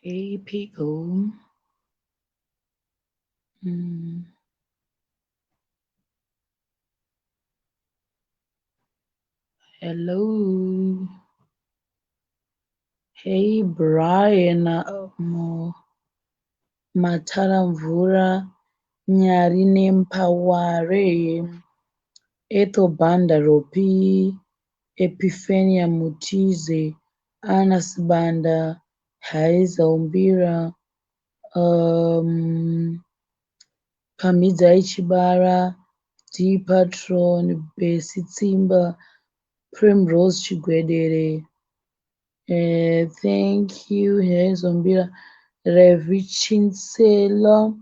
Hey people. Hello. Hey Brian Mataramvura Nyari Nempaware Ethel Banda Ropi Epiphania Mutize Anna Sibanda Hazel Mbira Pamhidzai Chibara D Patron Bessie Tsimba Primrose Chigwedere. Thank you Hazel Mbira Revi Chinselo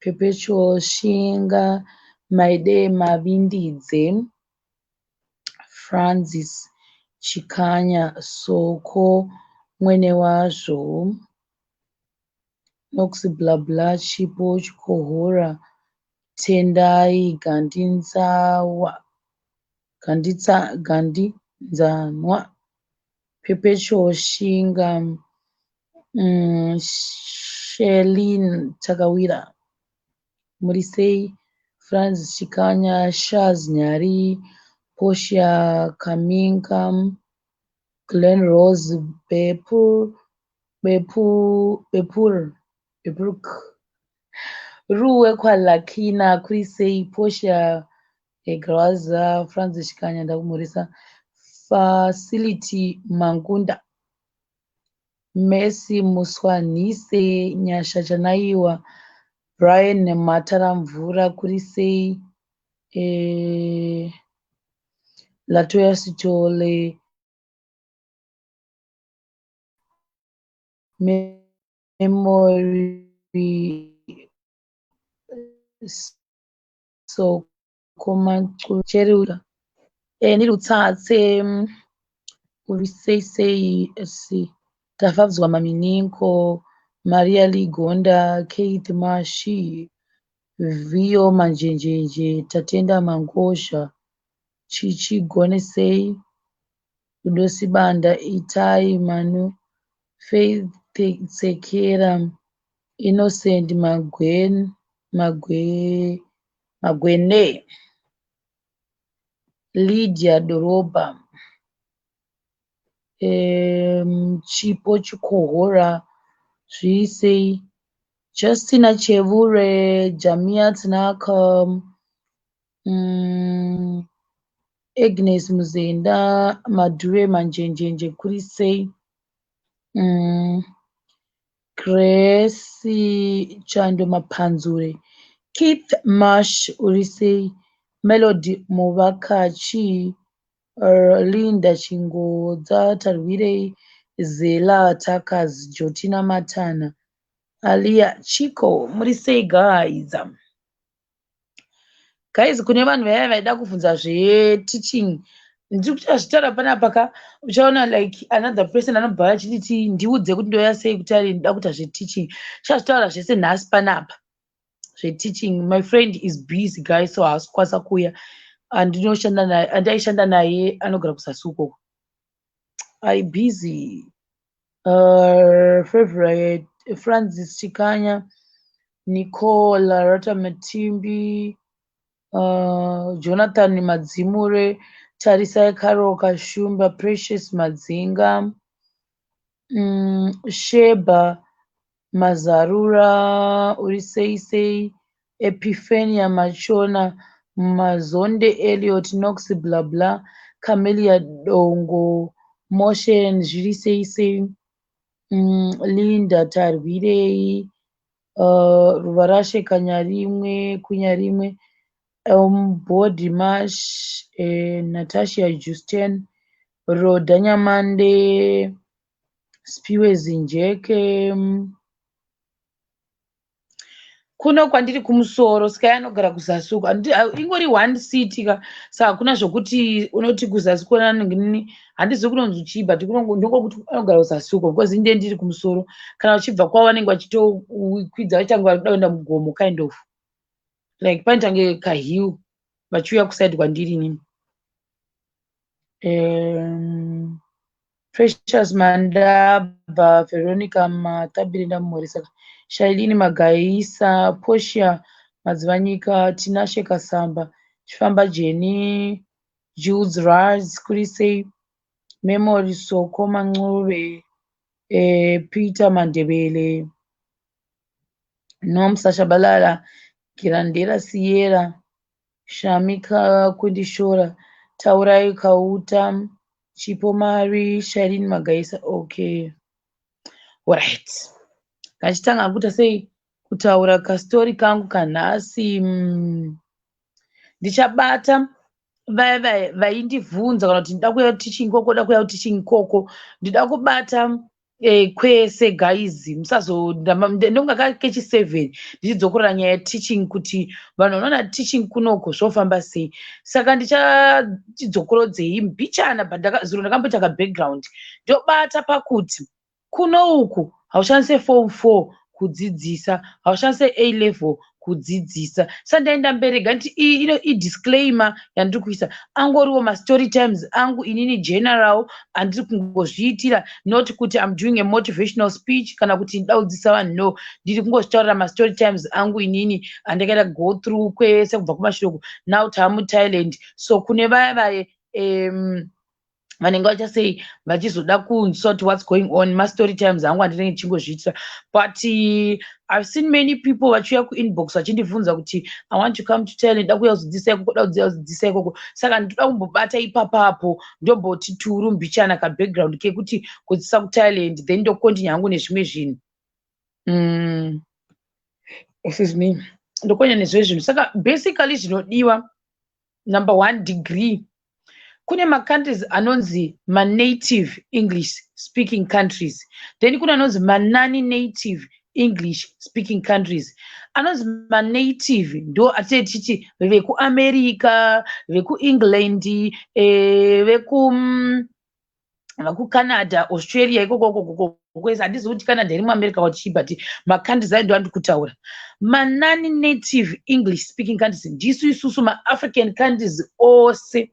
Perpetual Shinga Maide Mavindidze Francis Chikanya Soko Mwenewazvo Nox Blah Blah Chipo Chikohora Tendai Gandinzawa Gandinzanwa Perpetual Shinga Shelin Takawira Murisei Francis Chikanya Shaz Nyari Portia Kaminka Glen Rose Bepur Bepur Bepur Bebruk Ruwe kwaLakina Kurisei Portia Graza Francis Chikanya ndakumhoresa Facility Mangunda Mercy Muswanhise Nyasha Chanaiwa Brian Mataramvura Kurisei Latoya Sithole Memory Soko Macheruka Nirutsatse Uri sei sei Tafadzwa Mamininko Maria Ligonda Keith Mashi Vio Manjenjenje Tatenda Mangozha Chichi Gonesei Rudo Sibanda Itai Manu Faith Tsekera Innocent Magwene Lydia Doroba Chipo Chikohora Zvirisei Justina Chevure Jamia Tanaka Agnes Muzenda Madhure Manjenjenje Kurisei Grace Chando Mapanzure Keith Marsh Urisei Melody Muvakachi Linda Chingodza Tarwirei Zela Takas Jotina Matana Alia Chiko muri sei guys? Guys, kune vanhu vaya vaida kubvunza zveteaching, ndiri kuchazvitaura panapa ka. Uchaona like another person anobva achiti, "Ndiudze kuti ndoya sei kuti ndida kuita zveteaching." Chazvitaura zvese nhasi panapa zveteaching. My friend is busy, guys, so haasi kukwanisa kuuya. Andinoshanda naye, andaishanda naye, anogara kuzasi ukoko, ari busy. Favorite Francis Chikanya, Nicole Rata Matimbi, Jonathan Madzimure, Tarisai Carol Kashumba, Precious Madzinga, Sheba Mazarura, uri sei sei, Epiphania Machona, Mazonde Elliot, Nox Blah Blah, Camelia Dongo, Motion, zviri sei sei, Linda Tarwirei, Ruvarashe Kanyarimwe Kunyarimwe, Body Mash, Natasha Justin, Rhoda Nyamande, Spiwe Zinjeke. Kuno kwandiri kumusoro, Sky anogara kuzasi uko. Ingori one city ka, saka hakuna zvokuti unoti kuzasi kona. Handizivi kunonzi chii, but ndongokuti anogara kuzasi uko because inde ndiri kumusoro. Kana uchibva kwavo vanenge vachitokwidza, vachange vari kuda kuenda mugomo, kind of like panoitange kahill vachiuya kuside kwandiri inini. Precious Mandaba, Veronica Matabiri ndamumhoresa, Shailini Magaisa, Portia Madzivanyika, Tinashe Kasamba, Chifamba Jenny, Jules Raz, kuri sei, Memory Soko Mancube, Peter Mandebele, Nomsa Shabalala, Girandera Sierra, Shamika Kundishora, Taurai Kauta, Chipo Mari, Shailini Magaisa. Okay. Alright. Ngachitanga kuita sei kutaura kastori kangu kanhasi. Ndichabata vaya vaya vaindibvunza kana kuti ndida kuuya teaching ikoko, da kuuya teaching ikoko. Ndida kubata kwese, guys. Musazo ndonga kechi7 ndichidzokorora nyaya yeteaching, kuti vanhu vanoona teaching kunoko zvofamba sei. Saka ndichachidzokorodzei mbichana, but zuro ndakamboita kabackground. Ndobata pakuti kuno uku haushandise form 4 kudzidzisa, haushandise A level kudzidzisa. Sandaenda mberi, ngati iyi ino idisclaimer yandiri kuisa. Angoriwo mastory times angu inini general andiri kungozviitira, not kuti I'm doing a motivational speech kana kuti ndida kudzidzisa vanhu. No, ndiri kungozvitaurira mastory times angu inini andakaita go through kwese kubva kumashure. Now taamuThailand, so kune vaya vaye vanenge vachasei vachizoda kunzwa kuti what's going on, mastory times angu andinenge ndichingozviitira. But I've seen many people vachiuya kuinbox vachindibvunza kuti I want to come to Thailand, da kuuya kuzodzidzisa ikoko, da kudzidzisa ikoko. Saka ndinoda kumbobata ipapapo, ndomboti turu mbichana kabackground kekuti kudzidzisa kuThailand, then ndocontinue hangu nezvimwe zvinhu. Excuse me, ndokonya nezvimwe zvinhu. Saka basically zvinodiwa, number one, degree. Kune macountries anonzi manative English speaking countries, then kune anonzi manon native English speaking countries. Anonzi manative ndo atee tichiti vekuAmerica, vekuEngland, veku vekuCanada, Australia, ikokoko kwese. Handizivi kuti Canada iri muAmerica wachii, but macountries ayo ndo andiri kutaura. Manon native English speaking countries ndisu isusu maAfrican countries ose,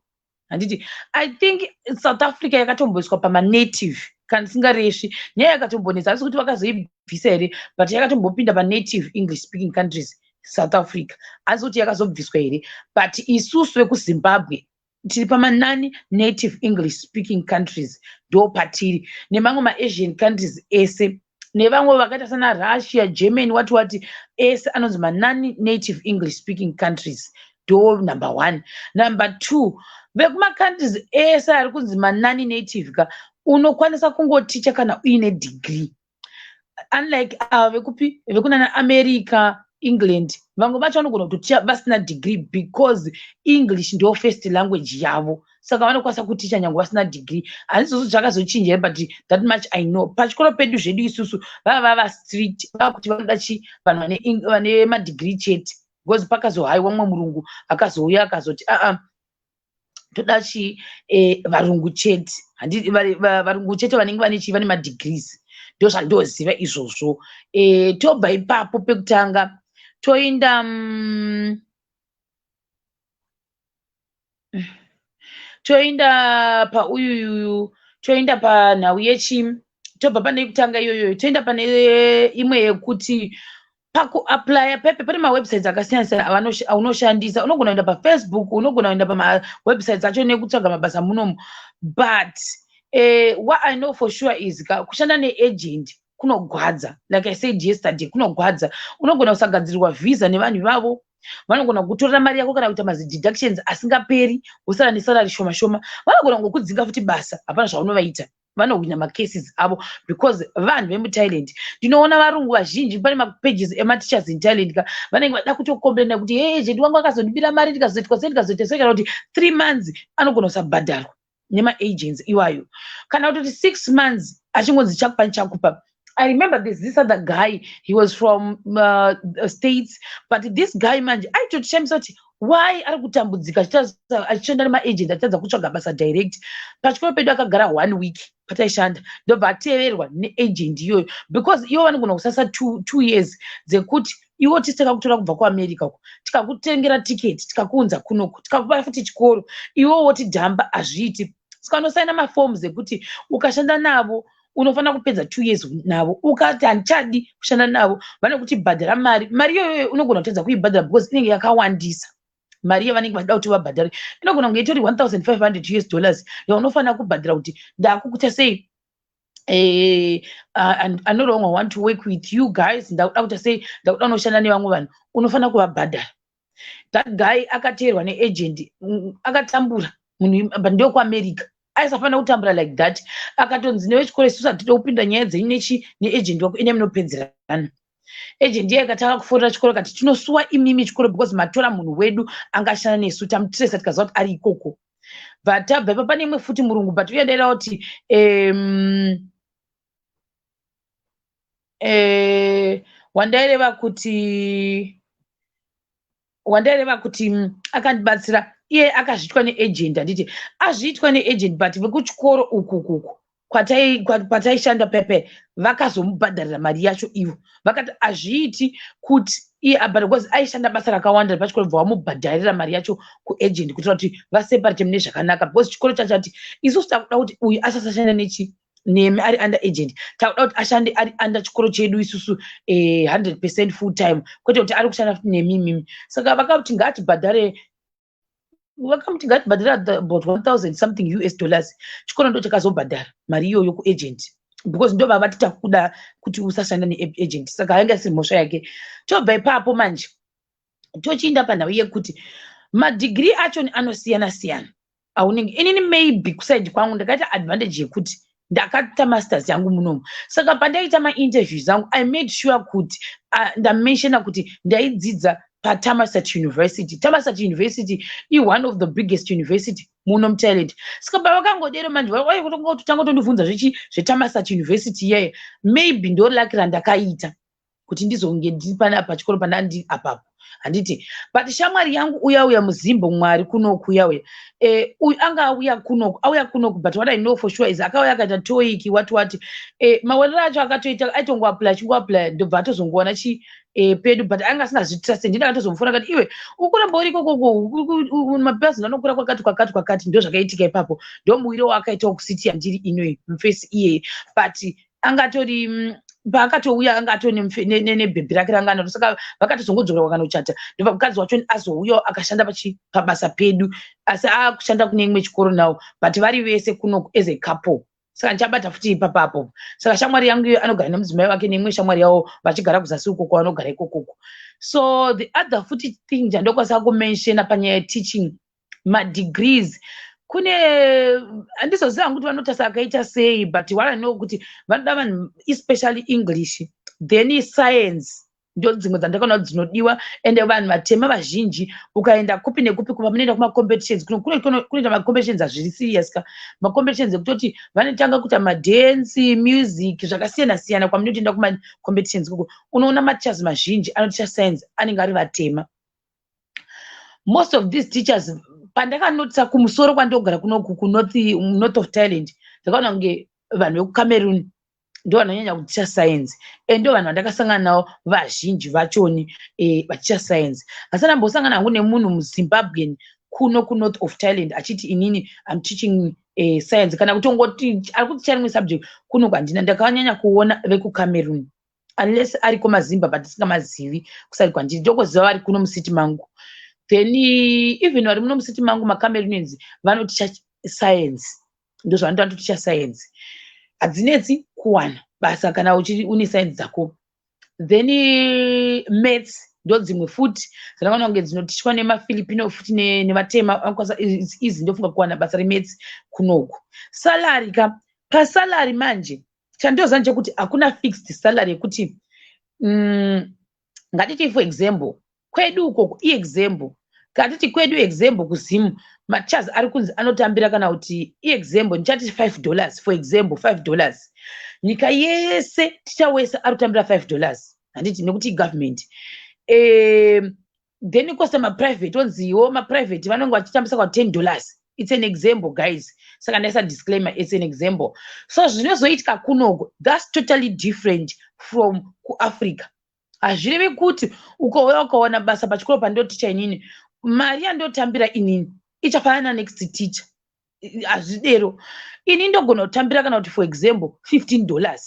handiti? I think South Africa yakatomboiswa pamanative, kana ndisingaresvi. Nyaya yakatombonetsa, hasi kuti vakazoibvisa here, but yakatombopinda panative English speaking countries, South Africa. Asi kuti yakazobviswa here? But isusu vekuZimbabwe tiri pamanon native English speaking countries, ndo patiri nemamwe maAsian countries ese, nevamwe vakaita sana Russia, Germany, wati wati, ese anonzi manon native English speaking countries. Ndo number one. Number two, vekumacountries ese ari kunzi manon native ka, unokwanisa kungoticha kana uine degree, unlike ava vekupi, vekunana America, England. Vamwe vacho vanogona kutoticha vasina degree because English ndo first language yavo, saka vanokwanisa kuticha nyange vasina degree. Handizvozvo zvakazochinja, but that much I know. Pachikoro pedu zvedu isusu vava vava strict, vava kuti vanoda chi vanhu vane madegree chete, because pakazohaiwa mumwe murungu akazouya akazoti, aa, toda chi varungu chete. Handi varungu chete vanenge vane chi, vane madegrees. Ndo zvandoziva izvozvo. Tobva ipapo pekutanga, toinda toinda pauyuyuyu, toinda panhau yechi, tobva pane yekutanga iyoyo, toenda pane imwe yekuti pakuapplya pepe pane mawebsites akasiyana siyana aunoshandisa. Unogona kuenda paFacebook, unogona kuenda pamawebsites acho nekutsvaga mabasa munomu. But what I know for sure is ka, kushanda neagent kunogwadza. Like I said yesterday, kunogwadza. Unogona kusagadzirirwa vhisa nevanhu ivavo, vanogona kutorera mari yako kana kuita mazideductions asingaperi, wosara nesalary shoma shoma. Vanogona kungokudzinga futi basa, hapana zvaunovaita, vanohwina macases avo because vanhu vemuThailand. Ndinoona varungu vazhinji, pane mapages emateachers in Thailand ka, vanenge vada kutocomplaina kuti, hey, agent wangu akazondibira mari, ndikazoitwa sei, ndikazoita sei. Kana kuti 3 months anogona kusabhadharwa nemaagents iwayo, kana kutoti 6 months achingonzi chakupa ndichakupa. I remember there's this other guy, he was from States, but this guy manje aitotishamisa kuti why ari kutambudzika achishanda nemaagent, achitadza kutsvaga basa direct. Pachikoro pedu akagara one week pataishanda, ndobva ateverwa neagent iyoyo, because ivo vanogona kusasa 2 years dzekuti iwo tisi takakutora kubva kuAmerica uko, tikakutengera tiketi, tikakuunza kunoku, tikakupa futi chikoro, iwo wotidhamba, hazviiti. Saka Saka unosaina maforms ekuti ukashanda navo unofanira kupedza 2 years navo. Ukati handichadi kushanda navo, vanokuti bhadhara mari. Mari iyoyo unogona kutadza kuibhadhara because inenge yakawandisa. Mari yavanenge vachida kuti vabhadhare inogona kunge itori US$1500 yaunofanira kubhadhara kuti ndakukuta sei, I no longer want to work with you guys, ndakuda kuita sei, ndakuda kunoshanda nevamwe vanhu. Unofanira kuvabhadhara. That guy akateerwa neagent, akatambura munhu, but ndewekuAmerica, aisafanira kutambura like that. Akatonzi nevechikoro, isusu hatida kupinda nyaya dzenyu nechi neagent wako, ine munopedzerana. Agent iye akatanga kufonera chikoro kati tinosuwa imimi chikoro because matora munhu wedu angashanda nesu, tamutiresa tikaziva kuti ari ikoko. But tabva ipa pane imwe futi murungu, but uye ndaida kuti wandaireva kuti akandibatsira iye akazviitwa neagent, handiti? Azviitwa neagent, but vekuchikoro ukukuku kwataishanda pepe vakazomubhadharira mari yacho ivo. Vakati hazviiti kuti iye abhadhare because aishanda basa rakawanda pachikoro. Bva vamubhadharira mari yacho kuagent kuitira kuti vaseparate mune zvakanaka, because chikoro chacho ati isusu takuda kuti uyu asasashanda nechi nemi ari under agent, takuda kuti ashande ari under chikoro chedu isusu 100% full time, kwete kuti ari kushanda futi nemi imimi. Saka vakati ngaatibhadhare, vakamuti ngatibhadhara about 1000 something US dollars. Chikoro ndo chakazobhadhara mari iyoyo kuagent because ndo vavati takuda kuti usashanda neagent. Saka hainge asiri mhosva yake. Tobva ipapo manje tochiinda panhau yekuti madhigiri acho anosiyana siyana aunenge. Inini maybe kuside kwangu ndakaita advantage yekuti ndakaita masters yangu munomu. Saka pandaita mainterviews angu, I made sure kuti ndamentiona kuti ndaidzidza paThammasat University. Thammasat University ione of the biggest university muno muThailand. Saka pavakangodero manje vaitanga kutondibvunza zvechi zveThammasat University iyeye. Maybe ndo lucky randakaita kuti ndizonge ndiri pana pachikoro pandandi apapo, handiti? But shamwari yangu uya uya muzimbo mwari kunoku uya uya, uyu anga auya kunoku, auya kunoku, but what I know for sure is akauya akaita TOEIC, what what, maonero acho akatoita aitongoapply, achingoapply, ndobva atozongowana chi pedu, but anga asingazvitrust. Ndini akatozomufona kati, iwe ukuramba uri ikokoko, mapasi anokura kwakati kwakati kwakati. Ndo zvakaitika ipapo, ndo muwiro waakaitawo kucity yandiri inoyi mufesi iyeye. But angatori paakatouya anga atori nebhebhi rake ranga anaro. Saka vakatozongodzokera kwakanochata, ndobva mukadzi wacho azouyawo akashanda pabasa pedu, asi akushanda kune imwe chikoro nawo, but vari vese kuno as a couple. Saka ndichabata futi ipapapo. Saka shamwari yangu iyo anogara nemudzimai wake neimwe shamwari yavo vachigara kuzasi ukoko, vanogara ikokoko. So the other futi thing chandokwanisa kumentiona panyaya yeteaching, madegrees, kune handizoziva hangu kuti vanotasa akaita sei, but what I know kuti vanoda vanhu especially English, then science, ndo dzimwe dzandakaona kuti dzinodiwa. Ende vanhu vatema vazhinji, ukaenda kupi nekupi pamunoenda kumacompetitions, kunoita macompetitions hazviri serious ka, macompetitions ekutoti vanotanga kuita madance, music, zvakasiyana siyana. Kwamunotoenda kumacompetitions ikoko, unoona mateachers mazhinji anoticha science anenge ari vatema. Most of these teachers pandakanotisa kumusoro kwandogara kunoku kunorth, north of Thailand, ndakaona kunge vanhu vekuCameroon ndo vanonyanya kuticha science, and ndo vanhu vandakasangana navo vazhinji vachoni vachicha science. Asi ndambosangana hangu nemunhu muZimbabwean kuno kunorth of Thailand achiti inini am teaching science, kana kutongoti ari kuticha rimwe subject kunoku, handina. Ndakanyanya kuona vekuCameroon, unless ariko maZimba, but tisingamazivi kusari kwandiri. Ndokuziva vari kuno mucity mangu. Then even vari muno mucity mangu, maCameroonians vanoticha science, ndo zvavanoita, vanototicha science. Hadzinetsi kuwana basa kana une science dzako. Then maths ndo dzimwe futi dzandakaona kunge dzinotichwa nemaFilipino futi nevatema vanokwanisa. It's easy ndofunga kuwana basa remaths kunoku. Salary ka, pasalary manje chandoziva ndechekuti hakuna fixed salary yekuti ngatiti for example kwedu ukoko, iexample, ngatiti kwedu, example, kuZimu mateachers ari kunzi anotambira, kana kuti iexample ndichati $5, for example $5. Nyika yese ticha wese ari kutambira $5, handiti? Nekuti igovernment. Then kosa maprivate, onziwo maprivate vanonge vachitambisa kwa $10. It's an example, guys, saka ndaisa disclaimer, it's an example. So zvinozoitika kunoko, that's totally different from kuAfrica. Hazvirevi kuti ukauya ukawana basa pachikoro pandoticha inini, mari yandotambira inini ichafanana next teacher. Hazvidero. Ini ndogona kutambira, kana kuti for example, $15.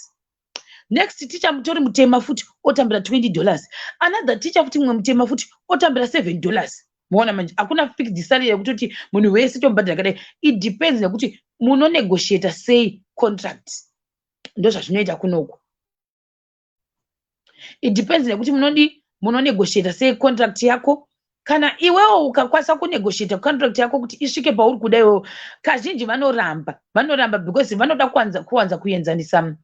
Next teacher mutori mutema futi otambira $20. Another teacher futi, mumwe mutema futi, otambira $7. Muona manje, hakuna fixed salary yekutoti munhu wese tomubhadhara kadai. It depends nekuti munonegotiata sei contract. Ndo zvazvinoita kunoku. It depends nekuti munodi munonegotiata sei contract yako. Kana iwewo ukakwanisa kunegotiata contract yako kuti isvike pauri kuda iwewo, kazhinji vanoramba, vanoramba because vanoda kuwanza kuenzanisa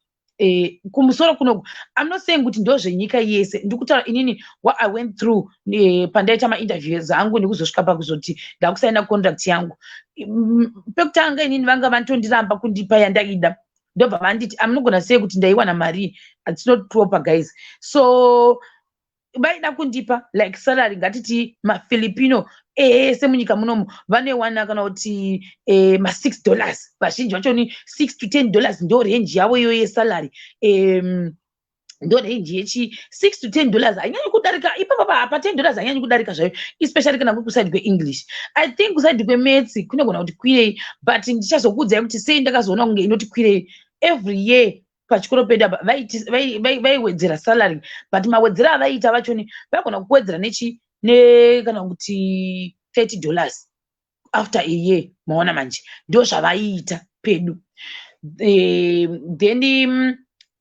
kumusoro kunoku. I'm not saying kuti ndo zvenyika yese. Ndikutaura inini what I went through pandaita mainterviews angu nekuzosvika pakuzoti ndakusaina contract yangu. Pekutanga inini vanga vantondiramba kundipa yandaida. Ndobva vanditi, amunogona sei kuti ndaiwana mari? It's not proper, guys. So vaida kundipa like salary, ngatiti maFilipino ese munyika munomu vanowana kana kuti ma$6, vazhinji vachoni $6 to $10, ndo range yavo iyoyo yesalary. Ndo range yechi $6 to $10, hainyanyi kudarika ipapa pa $10, hainyanyi kudarika zvayo, especially kana kuri kuside kweEnglish. I think kuside kwemaths kunogona kuti kwirei, but ndichazokuudzai kuti sei ndakazoona kunge inoti kwirei. Every year pachikoro pedu apa vaiwedzera salary, but mawedzero avaiita vachoni vaigona kuwedzera nechi ne kana kuti $30 after a year. Maona manje, ndo zvavaiita pedu. Then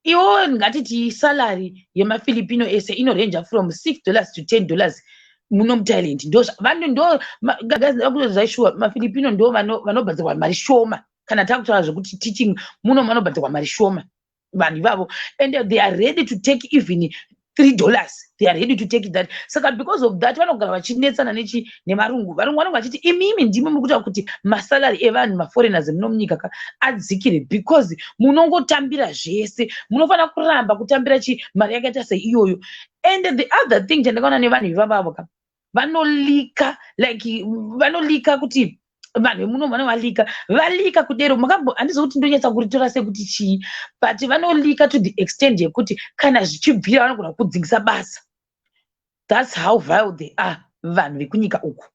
iwo ngatiti salary yemaFilipino ese inorenja from $6 to $10 muno muThailand. Ndo vanhu ndo sure, maFilipino ndo vanobhadharwa mari shoma. Kana takutaura zvekuti teaching muno, vanobhadharwa mari shoma vanhu ivavo, and they are ready to take even $3, they are ready to take that. Saka because of that vanogara vachinetsana nechi nevarungu. Varungu vanonge vachiti, "Imimi ndimi muri kuita kuti masalary evanhu maforeigners muno munyika ka adzikire, because munongotambira zvese. Munofanira kuramba kutambira chi mari yakaita seiyoyo." And the other thing chandakaona nevanhu ivavavo ka, vanolika, like vanolika kuti vanhu vemuno vanovalika, valika kudero. Makambo handizi kuti ndonyatsa kuritora sekuti chii, but vanolika to the extent yekuti kana zvichibvira vanogona kudzingisa basa. That's how vile they are. Vanhu vekunyika uku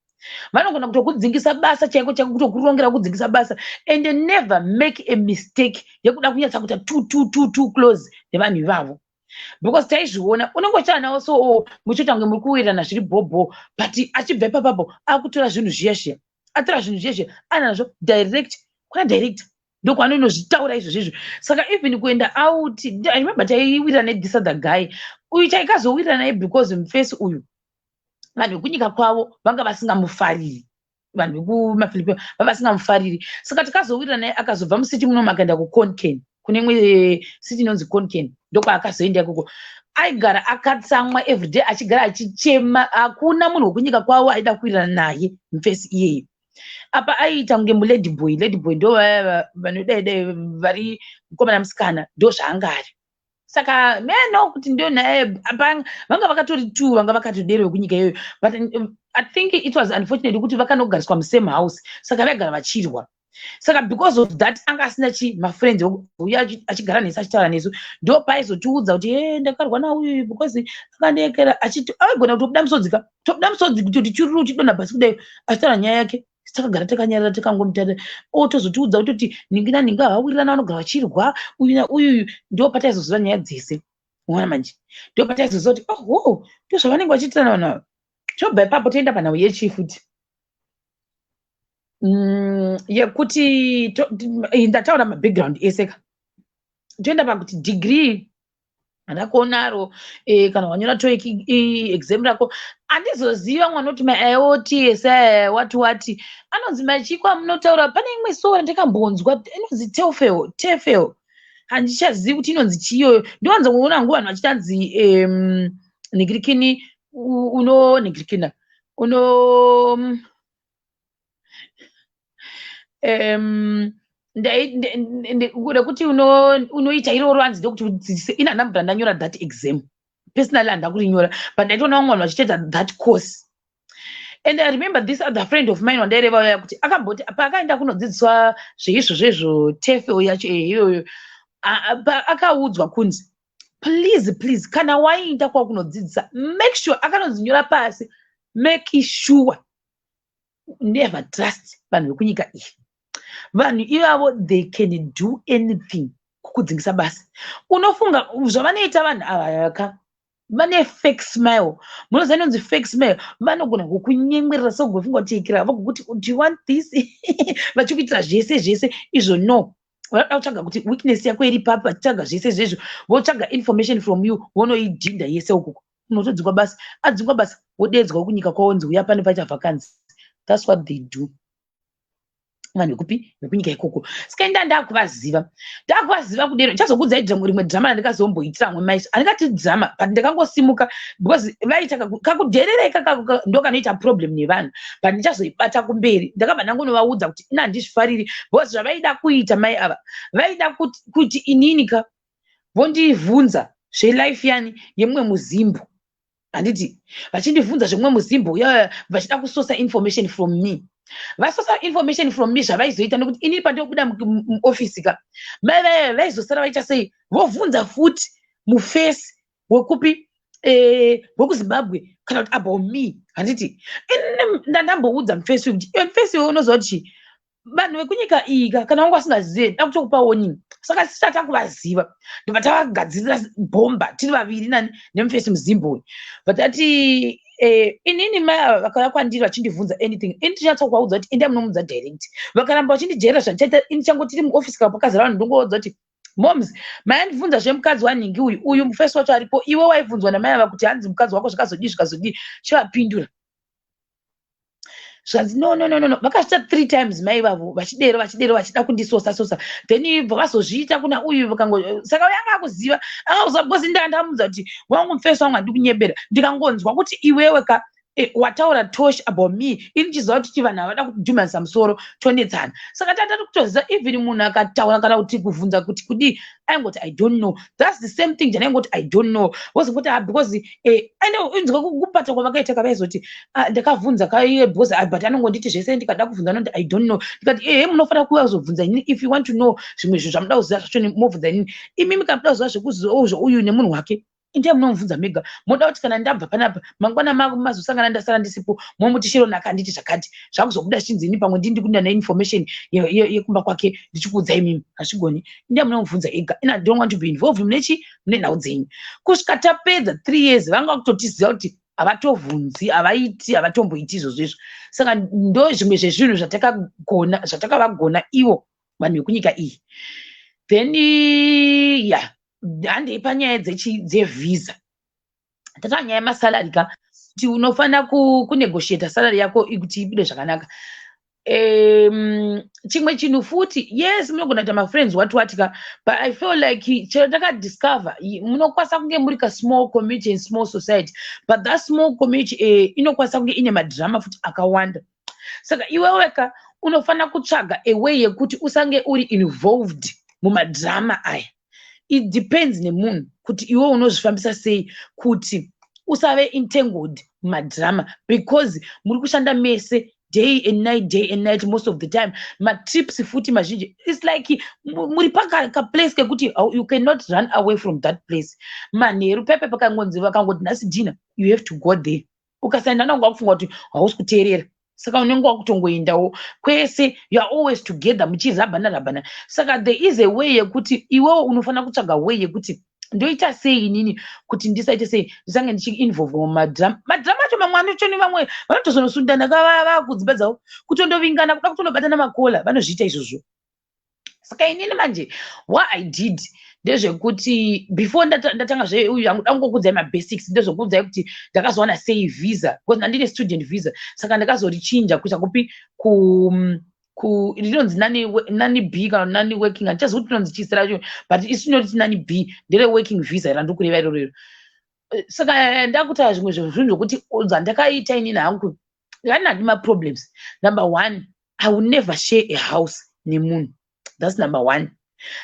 vanogona kutokudzingisa basa chaiko chaiko, kutokurongera kudzingisa basa. And never make a mistake yekuda kunyatsa kuita too too too too close nevanhu ivavo, because taizviona, unenge uchichana navo so, oh, muchiita kunge muri kuwirirana zviri bhobho, but achibva ipapapo akutora zvinhu zviya zviya, atora zvinhu zviya zviya anazvo direct kuna director, ndokwanonozvitaura izvozvo izvo. Saka even kuenda out, I remember taiwirirana nethis other guy uyu, taikazowirirana naye because mufesi uyu vanhu vekunyika kwavo vanga vasingamufariri, vanhu vekumaFilipino vanga vasingamufariri. Saka tikazowirirana naye, akazobva mucity munomu akaenda kuKhon Kaen, kune imwe city inonzi Khon Kaen, ndokwaakazoenda ikoko. Aigara akatsamwa everyday, achigara achichema. Hakuna munhu wekunyika kwavo aida kuwirirana naye mufesi iyeye. Apa aiita kunge mulady boy. Lady boy ndo vaya vanodai dai vari mukomana musikana, ndo zvaanga ari. Saka meno kuti ndo naye vanga vakatori two, vanga vakatodero vekunyika iyoyo, but I think it was unfortunate kuti vakanogariswa musame house, saka vaigara vachirwa. Saka because of that anga asina chi mafriends. Uye achigara nesu, achitaura nesu, ndo paaizotiudza kuti, "E, ndakarwa nauyu because akandiekera." Achiti aigona kutobuda musodzi ka, tobuda musodzi kutoti chururu, uchidonha pasi kudai, achitaura nyaya yake. Takagara takanyarara, takangomutarira. Otozotiudza kutoti ningi naningi havawirirana, vanogara vachirwa, uyu nauyu. Ndo pataizoziva nyaya dzese. Uona manje, ndo pataizoziva kuti, oho, ndo zvavanenge vachiitirana vanhu ava. Tobva ipapo toenda panhau yechi futi yekuti ndataura mabackground ese ka. Toenda pakuti degree rako naro, kana wanyora TOEIC exam rako, handizoziva mwana kuti maIELTS wati wati anonzi machiko amunotaura. Pane imwe so ndakambonzwa inonzi TOEFL, TEFL, handichazivi kuti inonzi chiiyoyo. Ndowanza kuona hangu vanhu vachitanzi nhingirikini, uno nhingirikina, uno rekuti unoita iroro, hanzi ndokuti udzidzise. Ini handina mbura ndanyora that exam personally, handina kurinyora, but ndaitoona vamwe vanhu vachitoita that course. And I remember this other friend of mine wandaireva uya kuti akamboti paakaenda kunodzidziswa zveizvozvo izvo, TEFL yacho iyoyo, akaudzwa kunzi, "Please, please, kana waenda kwakunodzidzisa, make sure," akanonzinyora pasi, "make sure never trust vanhu vekunyika iyi." Vanhu ivavo, they can do anything kukudzingisa basa. Unofunga zvavanoita vanhu ava ka, vane fake smile. Munoziva inonzi fake smile? Vanogona kukunyemwerera segofunga kuti ikira vagokuti, "Do you want this?" Vachikuitira zvese zvese izvo. No, vanoda kutsvaga kuti weakness yako iri papi. Vachitsvaga zvese zvezvo, votsvaga information from you, vonoidhinda yese ukoko. Unotodzingwa basa. Adzingwa basa, wodedzwa kunyika kwawonzi, "Uya pano, paita vacancy." That's what they do, vanhu vekupi, vekunyika ikoko. Saka inda ndakuvaziva, ndakuvaziva kudero. Ndichazokuudzai rimwe drama randikazomboitira amwe maisha. Handingati drama, but ndakangosimuka because vaita kakudherera ikaka, ndo kanoita problem nevanhu, but ndichazoibata kumberi. Ndakabva ndangonovaudza kuti ina handizvifariri, because zvavaida kuita mai ava, vaida kuti inini ka vondibvunza zvelife yani yemumwe muzimbo, handiti? Vachindibvunza zvemumwe muzimbo, vachida kusource information from me. Vasource information from me, zvavaizoita nekuti inini pandinobuda muofisi ka, mai vaya vaizosara vaita sei? Vobvunza futi mufesi wekupi, wekuZimbabwe kana kuti about me, handiti? Ndandamboudza mufesi uyu kuti, "Iwe mufesi iwe, unoziva kuti vanhu vekunyika iyi ka, kana vanga vasingazive, da kutokupa warning." Saka tisati takuvaziva, ndobva tavagadzirira bhomba tiri vaviri, nani nemufesi muzimbabwe. Vatati inini mai ava vakauya kwandiri vachindibvunza anything, ini tinyatsa kuvaudza kuti endai munomudza direct. Vakaramba vachindijaira, zvandichaita ini, chango tiri muofisi kana pakazara vanhu, ndongovaudza kuti, "Moms, maindibvunza zvemukadzi wanhingi uyu, uyu mufesi wacho aripo. Iwe waibvunzwa namai ava kuti hanzi mukadzi wako zvikazodii, zvikazodii." Chivapindura. Zvikanzi, "No, no, no, no, no." Vakazviita three times mai vavo, vachidero, vachidero, vachida kundisosa sosa. Then bva vazozviita kuna uyu vakango. Saka uyo anga akuziva, anga kuziva, because ndanga ndamudza kuti, "Wangu mufesi wangu, handi kunyebera. Ndikangonzwa kuti iwewe ka wataura tosh about me, ini ndichiziva kuti vanhu havada kudhumanisa musoro, tonetsana." Saka tatati kutoziva, even munhu akataura kana kuti kuvhunza kuti kudii, aingoti, "I don't know." That's the same thing janaingoti, "I don't know." Vozongoti, "Ah," because ende inzwa kupata kwavakaita kavaizoti, "Ah, ndakavhunza kaiye because, ah, but anongonditi zvese ndikada kuvhunza anoti, 'I don't know.'" Ndikati, "Ehe, munofanira kuuya kuzobvunza inini if you want to know zvimwe zvinhu zvamuda kuziva zvacho. Mobvunza inini. Imimi kana muda kuziva zvekuziva uyu nemunhu wake, indai munomubvunza mega. Moda kuti kana ndabva panapa mangwana mazosangana ndasara ndisipo, momuti Shironaka anditi zvakati, zvakuzobuda zvichinzi ini pamwe ndini ndikuda neinformation yekumba kwake ndichikuudzai imimi. Hazvigoni. Indai munomubvunza ega. Ina don't want to be involved munechi mune nhau dzenyu." Kusvika tapedza 3 years, vanga kutotiziva kuti havatovhunzi, havaiti, havatomboiti izvozvo izvo. Saka ndo zvimwe zvezvinhu zvatakagona, zvatakavagona ivo vanhu vekunyika iyi. Then ya, handei panyaya dzevhisa. Tataura nyaya yemasalary ka, kuti unofanira kunegotiata salary yako kuti ibude zvakanaka. Chimwe chinhu futi, yes, munogona kuita mafriends, what what ka, but I feel like chero takadiscover, munokwanisa kunge muri kasmall community and small society, but that small community inokwanisa kunge ine madrama futi akawanda. Saka iweweka unofanira kutsvaga a way yekuti usange uri involved mumadrama aya. It depends nemunhu kuti iwe unozvifambisa sei kuti usave entangled mumadrama, because muri kushanda mese day and night, day and night, most of the time. Matrips futi mazhinji, it's like muri pakaplace kekuti you cannot run away from that place. Manheru pepe pakangonzi, vakangoti nhasi dinner, you have to go there. Ukasaenda, unenge wakufunga kuti hausi kuteerera, saka unenge wakutongoendawo kwese. You are always together, muchirabhana rabhana. Saka there is a way yekuti iwewo unofanira kutsvaga way yekuti, ndoita sei inini kuti ndisaite sei, ndisange ndichiinvolve mumadrama? Madrama acho mamwe anochoni, vamwe vanotozonosundana vakudzimba dzavo, kutondovingana, kuda kutondobatana makola, vanozviita izvozvo. Saka inini manje, what I did ndezvekuti before ndatanga zveuyu, anguda kungokudzai mabasics, ndezvekuudzai kuti ndakazowana sei visa, because ndandine student visa. Saka ndakazorichinja kuisa kupi? Ku rinonzi nani B kana nani working, handichazivi kuti rinonzi chii racho, but isu tinoti nani B, ndere working visa randiri kureva iroro iro. Saka ndakutaura zvimwe zvinhu zvokuti zvandakaita inini hangu, ndikati handi maproblems. Number one, I will never share a house nemunhu. That's number one.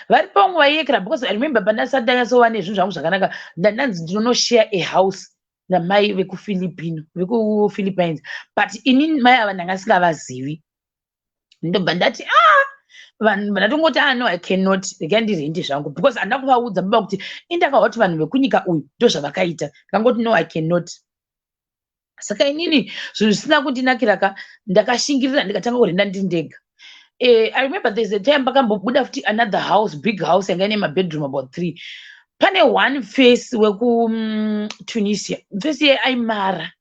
Vari pamwe vaiyekera, because I remember pandasati ndanyatsova nezvinhu zvangu zvakanaka, ndandanzi ndinonoshare a house namai vekuFilipino, vekuPhilippines, but inini mai ava ndanga singavazivi. Ndobva ndati, "Ah," vanhu ndatongoti, "Ah, no, I cannot. Regai ndirende zvangu," because handina kuvaudza baba kuti indakahwa kuti vanhu vekunyika uyu ndo zvavakaita. Ndikangoti, "No, I cannot." Saka inini zvinhu zvisina kundinakira ka, ndakashingirira, ndikatanga kurenda ndiri ndega. I remember there's a time pakambobuda futi another house, big house yanga ine mabedroom about three. Pane one face wekuTunisia, face iye aimara,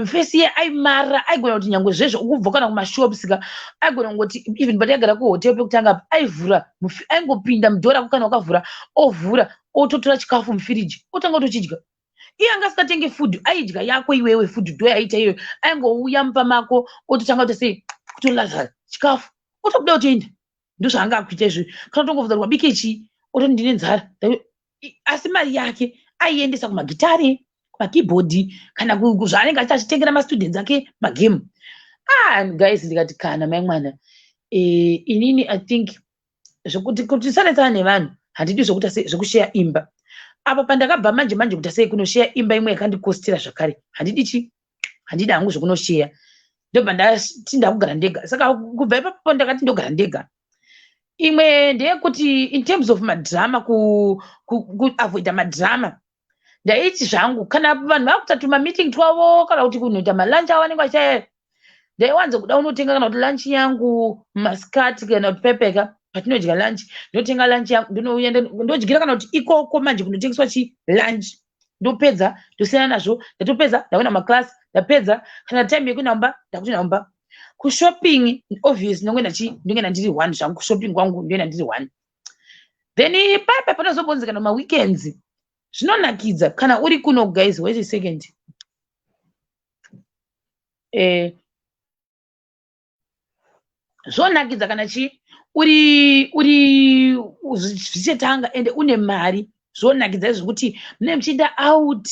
face iye aimara. Aigona kuti nyange zvezvo ukubva kana kumashops ka, aigona kungoti even pataigara kuhotel pekutanga apa, aivhura, aingopinda mudoor rako kana wakavhura, ovhura, ototora chikafu mufiriji, otanga kutochidya. Iye anga asingatenge food, aidya yako iwewe food. Ndo yaiita iyoyo. Aingouya mumba mako, ototanga kuita sei, kutoladza chikafu, otobuda, otoenda. Ndozvaanga akuita izvozvo. Kana utongovhunza kuti wabike chii, ototi ndine nzara. Asi mari yake aiendesa kumagitare, kumakeyboard, kana zvaanenge achita, achitengera mastudents ake magame. Ah guys, ndikati kana mai mwana, inini I think zvekuti kuti tisanetsana nevanhu, handidi zvokuita sei, zvekusheya imba. Apa pandakabva manje manje, kuita sei, kunosheya imba imwe yakandikostera zvakare, handidi chi, handidi hangu zvekunosheya. Ndobva ndati ndakugara ndega. Saka kubva ipapo ndakati ndogara ndega. Imwe ndeyekuti in terms of madrama, kuavoida madrama, ndaiti zvangu kana vanhu vakuita tumameeting twavo kana kuti kunoita malunch avo vanenge vachiaya, ndaiwanza kuda unotenga kana kuti lunch yangu masikati kana kuti pepeka patinodya lunch, ndotenga lunch yangu, ndinouya, ndodyira kana kuti ikoko manje kunotengeswa chi lunch. Ndopedza, ndosiyana nazvo. Ndatopedza, ndakuenda maclass, ndapedza. Kana time yekuenda kumba, ndakutoenda kumba. Kushopping, obvious, ndinongoenda chi, ndingoenda ndiri one zvangu. Kushopping kwangu ndoenda ndiri one. Then paipa panozombonzi kana maweekends zvinonakidza kana uri kuno. Guys, wait a second. Zvonakidza kana chi uri zvichetanga ende une mari. Zvonakidza zvekuti munenge muchienda out.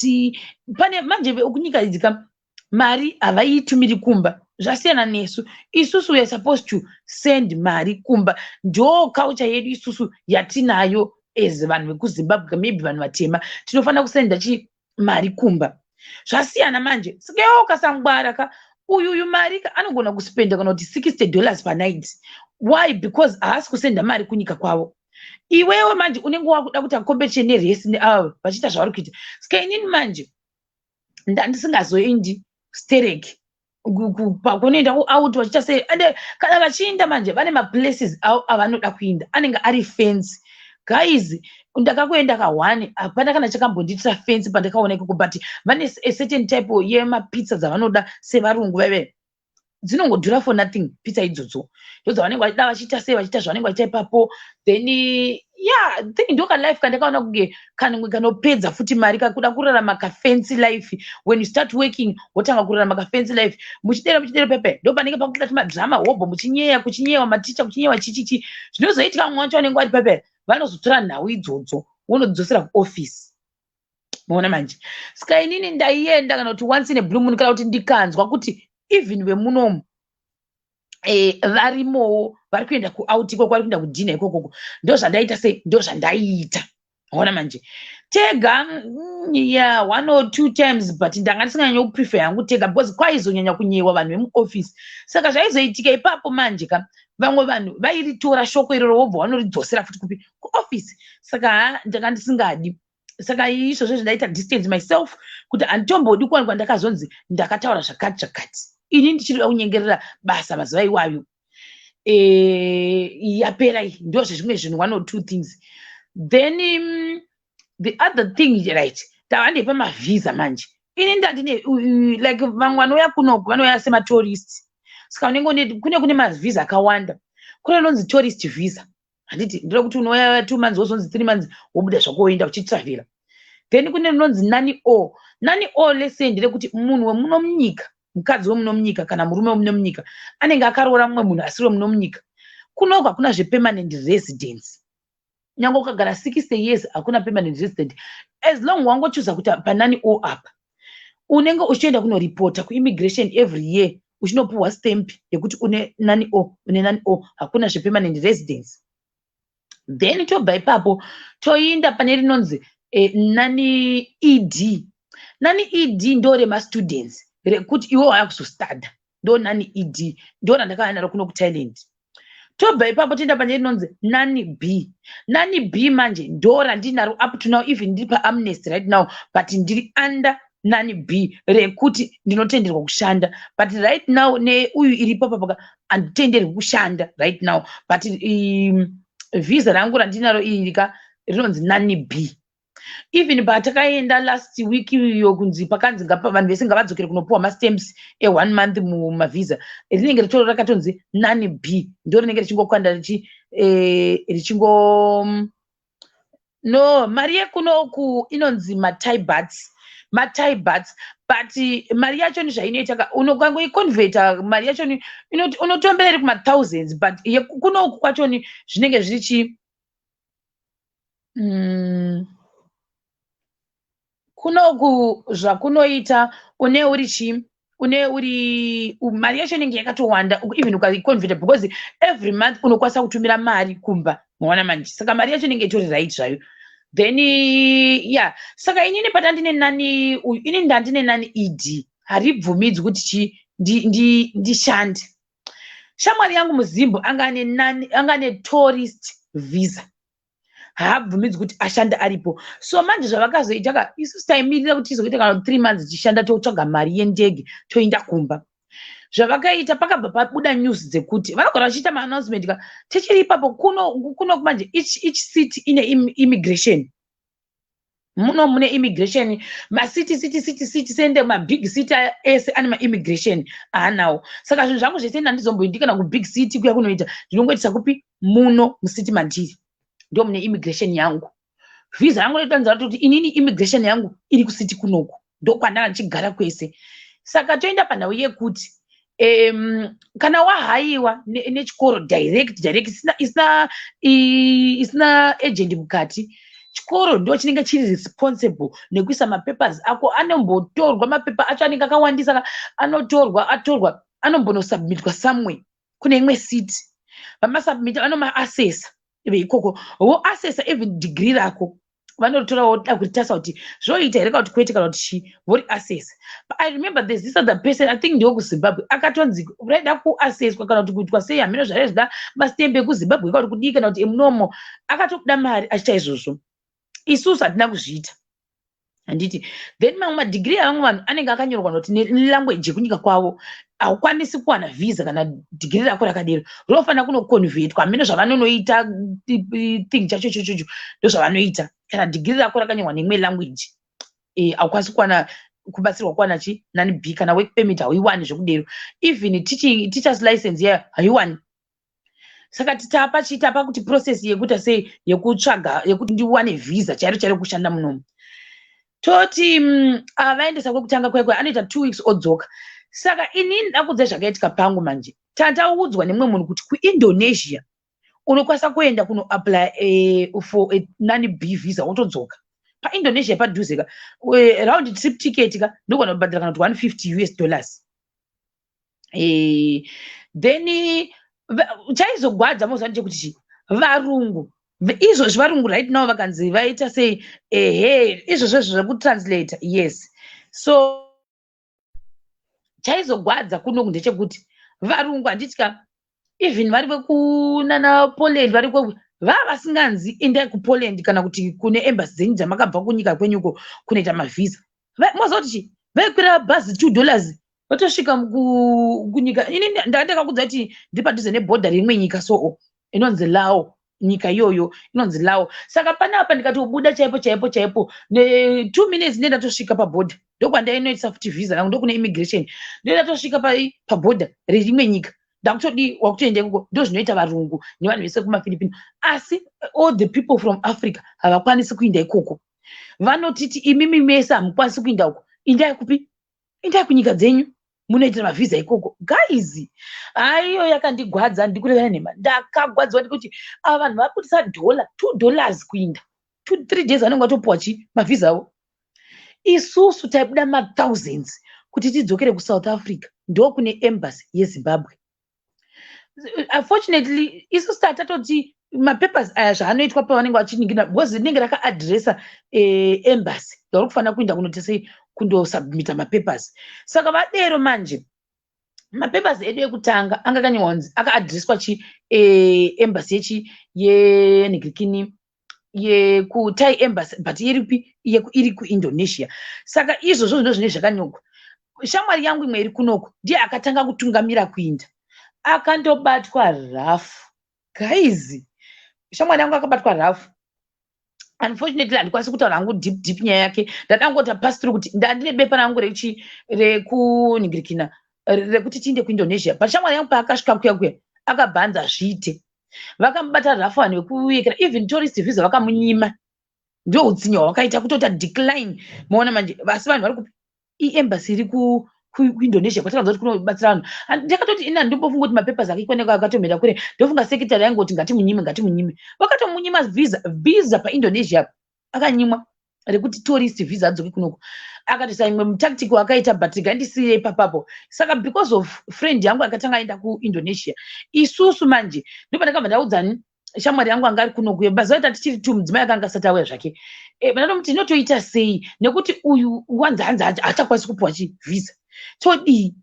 Pane manje kunyika idzi ka, mari havaitumiri kumba, zvasiyana nesu. Isusu we are supposed to send mari kumba, ndo culture yedu isusu yatinayo as vanhu vekuZimbabwe, maybe vanhu vatema. Tinofanira kusenda chi mari kumba. Zvasiyana manje. Saka iwe ukasangwara ka, uyuyu mari ka anogona kuspenda kana kuti $60 panight. Why? Because haasi kusenda mari kunyika kwavo. Iwewe manje unenge wakuda kuita competition neresi neavo vachiita zvavari kuita. Saka inini manje ndandisingazoendi stereki pakunoenda kuout vachiita sei. Ende kana vachiinda manje, vane maplaces avo avanoda kuinda anenge ari fancy. Guys, ndakakuenda ka1, hapana kana chakambondiitira fancy pandakaona ikoko, but vane a certain type yemapizza dzavanoda sevarungu vaive, dzinongodhura for nothing. Pizza idzodzo ndo dzavanenge vachida, vachiita sei, vachiita zvavanenge vachiita ipapo. Then yeah, think ndo kalife kandakaona kunge kanwe kanopedza futi mari, kakuda kurarama kafancy life. When you start working, wotanga kurarama kafancy life, muchidera muchidera pepe, ndo panenge pakuita tumadrama hobho, muchinyeya, kuchinyewa maticha, kuchinyewa chichichi. Zvinozoitika, mumwe wacho vanenge vari pepe, vanozotora nhau idzodzo vonodzosera kuofisi. Maona manje? Saka inini ndaienda kana kuti once in a blue moon, kana kuti ndikanzwa kuti even vemunomu varimowo vari kuenda kuout ikoko, vari kuenda kudinner ikokoko, ndo zvandaita sei, ndo zvandaiita. Ona manje, tega yeah, one or two times, but ndanga ndisinganyanya kuprefer yangu tega because kwaizonyanya kunyewa vanhu vemuoffice. Saka zvaizoitika ipapo manje ka, vamwe vanhu vairitora shoko iroro, vobva vanoridzosera futi kupi? Kuoffice. Saka ha, ndanga ndisingadi. Saka izvozvo zvindaita distance myself kuti handitombodi kuwanikwa ndakazonzi ndakataura zvakati zvakati, ini ndichirida kunyengerera basa mazuva iwayo. Yapera iyi. Ndo zvezvimwe zvinhu, one or two things. Then the other thing, right, tava ndepamavhisa manje. Ini ndandine like vamwe vanouya kunoku vanouya sematourist. Saka unenge kune mavhisa akawanda. Kune rinonzi tourist visa, handiti? Nderekuti unouya 2 months, wozonzi 3 months, wobuda zvako, woenda uchitravhera. Then kune rinonzi nani o nani o lese, nderekuti munhu wemuno munyika, mukadzi wemuno munyika kana murume wemuno munyika anenge akaroora mumwe munhu asiri wemuno munyika. Kunoku hakuna zvepermanent residence. Nyange ukagara 60 years, hakuna permanent resident. As long wangochuza kuti panani o apa, unenge uchienda kunoripota kuimmigration every year, uchinopuhwa stamp yekuti une nani o, une nani o. Hakuna zvepermanent residence. Then tobva ipapo toinda pane rinonzi nani ed. Nani ed ndo remastudents, rekuti iwe waya kuzostada, ndo nani ed, ndo randakauya naro kuno kuThailand. Tobva ipapo toenda pane rinonzi nani b. Nani b manje ndo randinaro up to now, even ndiri paamnesty right now, but ndiri under Non-B rekuti ndinotenderwa kushanda, but right now neuyu iripo papaka handitenderwi kushanda right now, but visa rangu randinaro iri ka rinonzi Non-B. Even patakaenda last week iyo, kunzi pakanzi vanhu vese ngavadzokere kunopiwa mastamps e1 month mumavhisa, rinenge ritori rakatonzi Non-B, ndo rinenge richingokanda richingo no. Mari yekunoku inonzi maThai bahts, maThai bahts, but mari yacho ni zvainoita ka, unokangoiconverta mari yacho ni unotombera iri kumathousands, but kunoku kwachoni zvinenge zviri chi kunoku zvakunoita une uri chi une uri mari yacho inenge yakatowanda even ukaiconverta, because every month unokwanisa kutumira mari kumba, maona manje. Saka mari yacho inenge itori right zvayo. Then yeah, saka inini patandine non uyu, inini ndandine non-ED, haribvumidzwi kuti chi ndishande. Shamwari yangu muZimbo anga ane non, anga ane tourist visa, haabvumidzwi kuti ashande aripo. So manje zvavakazoita ka, isusu taimirira kuti tizoita kana 3 months tichishanda, totsvaga mari yendege, toenda kumba. Zvavakaita, pakabva pabuda news dzekuti vanogara vachiita maannouncement ka. Tichiri ipapo kuno kuno manje, each city ine immigration. Muno mune immigration, macity, city, city, city sende, mabig city aya ese ane maimmigration aanawo. Saka zvinhu zvangu zvese handizomboindi kana kubig city kuya kunoita, ndinongoitisa kupi? Muno mucity mandiri, ndo mune immigration yangu. Visa yangu inotanzira kuti inini immigration yangu iri kucity kunoku, ndokwandanga ndichigara kwese. Saka toenda panhau yekuti kana wahayiwa nechikoro direct direct, isina agent mukati, chikoro ndo chinenge chiri responsible nekuisa mapapers ako. Anombotorwa mapepa acho anenge akawandisa, anotorwa, atorwa, anombonosubmitwa somewhere kune imwe city. Vamasubmita, vanomaasesa veikoko, voasesa even degree rako, vanotora voda kuritarisa kuti zvoita here kana kuti kwete, kana kuti chii, voriasesa. But I remember there's this other person, I think ndewekuZimbabwe, akatonzi raida kuaseswa kana kuti kuitwa sei, hameno zvaizvida, mastembe ekuZimbabwe kana kuti kudii kana kuti emunomo, akatobuda mari achiita izvozvo. Isusu hatina kuzviita, handiti? Then mamwe madegree avamwe vanhu anenge akanyorwa noti nelanguage yekunyika kwavo, haukwanisi kuwana visa kana degree rako rakadero, rinofanira kunoconvertwa. Hameno zvavanonoita, thing chacho ichochocho ndo zvavanoita. Kana degree rako rakanyorwa neimwe language, haukwanisi kuwana kubatsirwa kuwana chi Non-B, kana work permit hauiwani zvekudero, even teaching, teachers license yayo haiwani. Saka titapa chitapa kuti process yekuita sei, yekutsvaga yekuti ndiwane visa chairo chairo kushanda munomu. Toti avaendesa kwekutanga kwekwe, anoita 2 weeks odzoka. Saka inini ndakudza zvakaitika pangu manje. Tandaudzwa nemumwe munhu kuti kuIndonesia unokwanisa kuenda kunoapply for a Non-B visa, wotodzoka paIndonesia padhuze ka. Round trip ticket ka ndogona kubhadhara kana kuti 150 US dollars. Then chaizogwadza moziva ndechekuti chi varungu izvozvi, varungu right now vakanzi vaita sei, ehe, izvozvo zvekutranslate, yes. So chaizogwadza kunoku ndechekuti varungu, handitya, even vari vekunana Poland, vari vava vasinganzi endai kuPoland kana kuti kune embassy dzenyu dzamakabva kunyika kwenyuko kunoita mavhisa. Moziva kuti chi vaikwira bhazi $2, vatosvika kunyika. Ini ndakakudza kuti ndiri padhuze nebhodha reimwe nyika, soo inonzi Lao, nyika iyoyo inonzi Lao. Saka panapa ndikatobuda chaipo chaipo chaipo, ne2 minutes ndee ndatosvika pabhodha, ndokwandainoitisa futi visa rangu, ndokune immigration, ndee ndatosvika pabhodha reimwe nyika, ndakutodi wakutoenda ikoko. Ndo zvinoita varungu nevanhu vese kumaFilipino, asi all the people from Africa havakwanisi kuinda ikoko. Vanotiti imimi mese hamukwanisi kuinda uko, indai kupi? Indai kunyika dzenyu munoitira mavhisa ikoko. Guys, haiyo yakandigwadza, ndikureva nhema, ndakagwadziwa ndikuti ava vanhu vabudisa dollar, $2 kuinda 2-3 days, vanenge vatopuwa chi mavhisa avo. Isusu taibuda mathousands kuti tidzokere kuSouth Africa, ndokune embassy yeZimbabwe. Unfortunately isusu tatatoti mapapers aya zvaanoitwa pavanenge vachiningira, because rinenge rakaadresa embassy yauri kufanira kuenda kunoita sei, kundosubmita mapapers. Saka vadero manje, mapapers edu ekutanga anga akanyorwa kunzi akaadreswa chi embassy yechi yenhikirikini. yekuThai embassy, but iripi? Iri kuIndonesia. Saka izvozvo ndo zvine zvakanyorwa. Shamwari yangu imwe iri kunoko ndiye akatanga kutungamira kuinda, akandobatwa rafu. Guys, shamwari yangu akabatwa rafu. Unfortunately, handikwanisi kutaura hangu deep deep nyaya yake. Ndadangota pass through kuti ndandine bepa rangu rechi rekunhingirikina rekuti tiinde kuIndonesia, but shamwari yangu paakasvika kuya kuya, akabhanza zviite. Vakamubata rafu vanhu vekuyekera. Even tourist visa vakamunyima. Ndo utsinye hwavakaita, kutota decline. Maona manje, asi vanhu vari kupi? Iembassy iri kuIndonesia kwatakanza kuti kunobatsira vanhu. Ndakatoti ina ndimbofunga kuti mapapers ake ikwaneko akatomhera kure. Ndofunga secretary yaingoti ngatimunyime, ngatimunyime. Vakatomunyima visa, visa paIndonesia akanyimwa rekuti tourist visa adzoke kunoko. Akatoisa imwe mutactic wakaita, but ngandisiyei ipapapo. Saka because of friend yangu akatanga aenda kuIndonesia, isusu manje ndopandakabva ndaudzani shamwari yangu anga ari kunoku. Mazuva ita tichiri tu mudzimai akanga asati auya zvake. Ndatomuti inotoita sei nekuti uyu wanzi hanzi haachakwanisi kupiwa chivhisa, todii?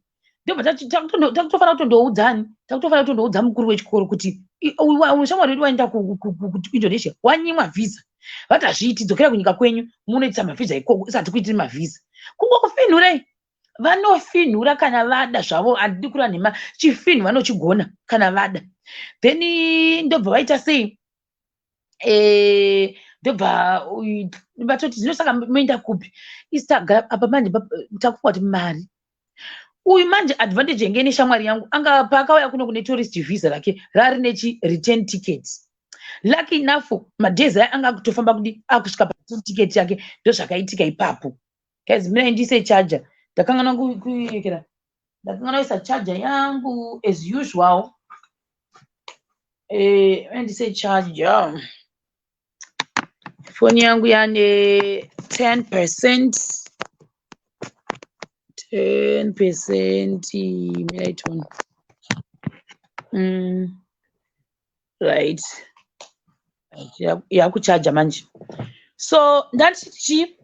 Ndobva takutofanira kutondoudzani, takutofanira kutondoudza mukuru wechikoro kuti uyu shamwari wedu waenda kuIndonesia wanyimwa vhisa. Vati hazviiti, dzokera kunyika kwenyu munoitisa mavhisa ikoko, isati kuitiri mavhisa. Kungokufinhurei, vanofinhura kana vada zvavo. Handidi kureva nhema, chifinhu vanochigona kana vada. Then ndobva vaita sei? Ndobva vatoti zvino saka moenda kupi? Isi tagara apa manje takufunga kuti mari uyu manje. Advantage yange ine shamwari yangu anga paakauya kuno kune tourist visa rake rari nechi return ticket. Lucky enough, madays aya anga akutofamba kudi akusvika pareturn ticket yake. Ndozvakaitika ipapo. Guys, mirai ndiise charger. Ndakanganwa kuyekera, ndakanganwa kuisa charger yangu as usual. Ndise charger foni yangu yane 10%, 10%. Mirai tione. Right, yakuchaja manje. So ndati chi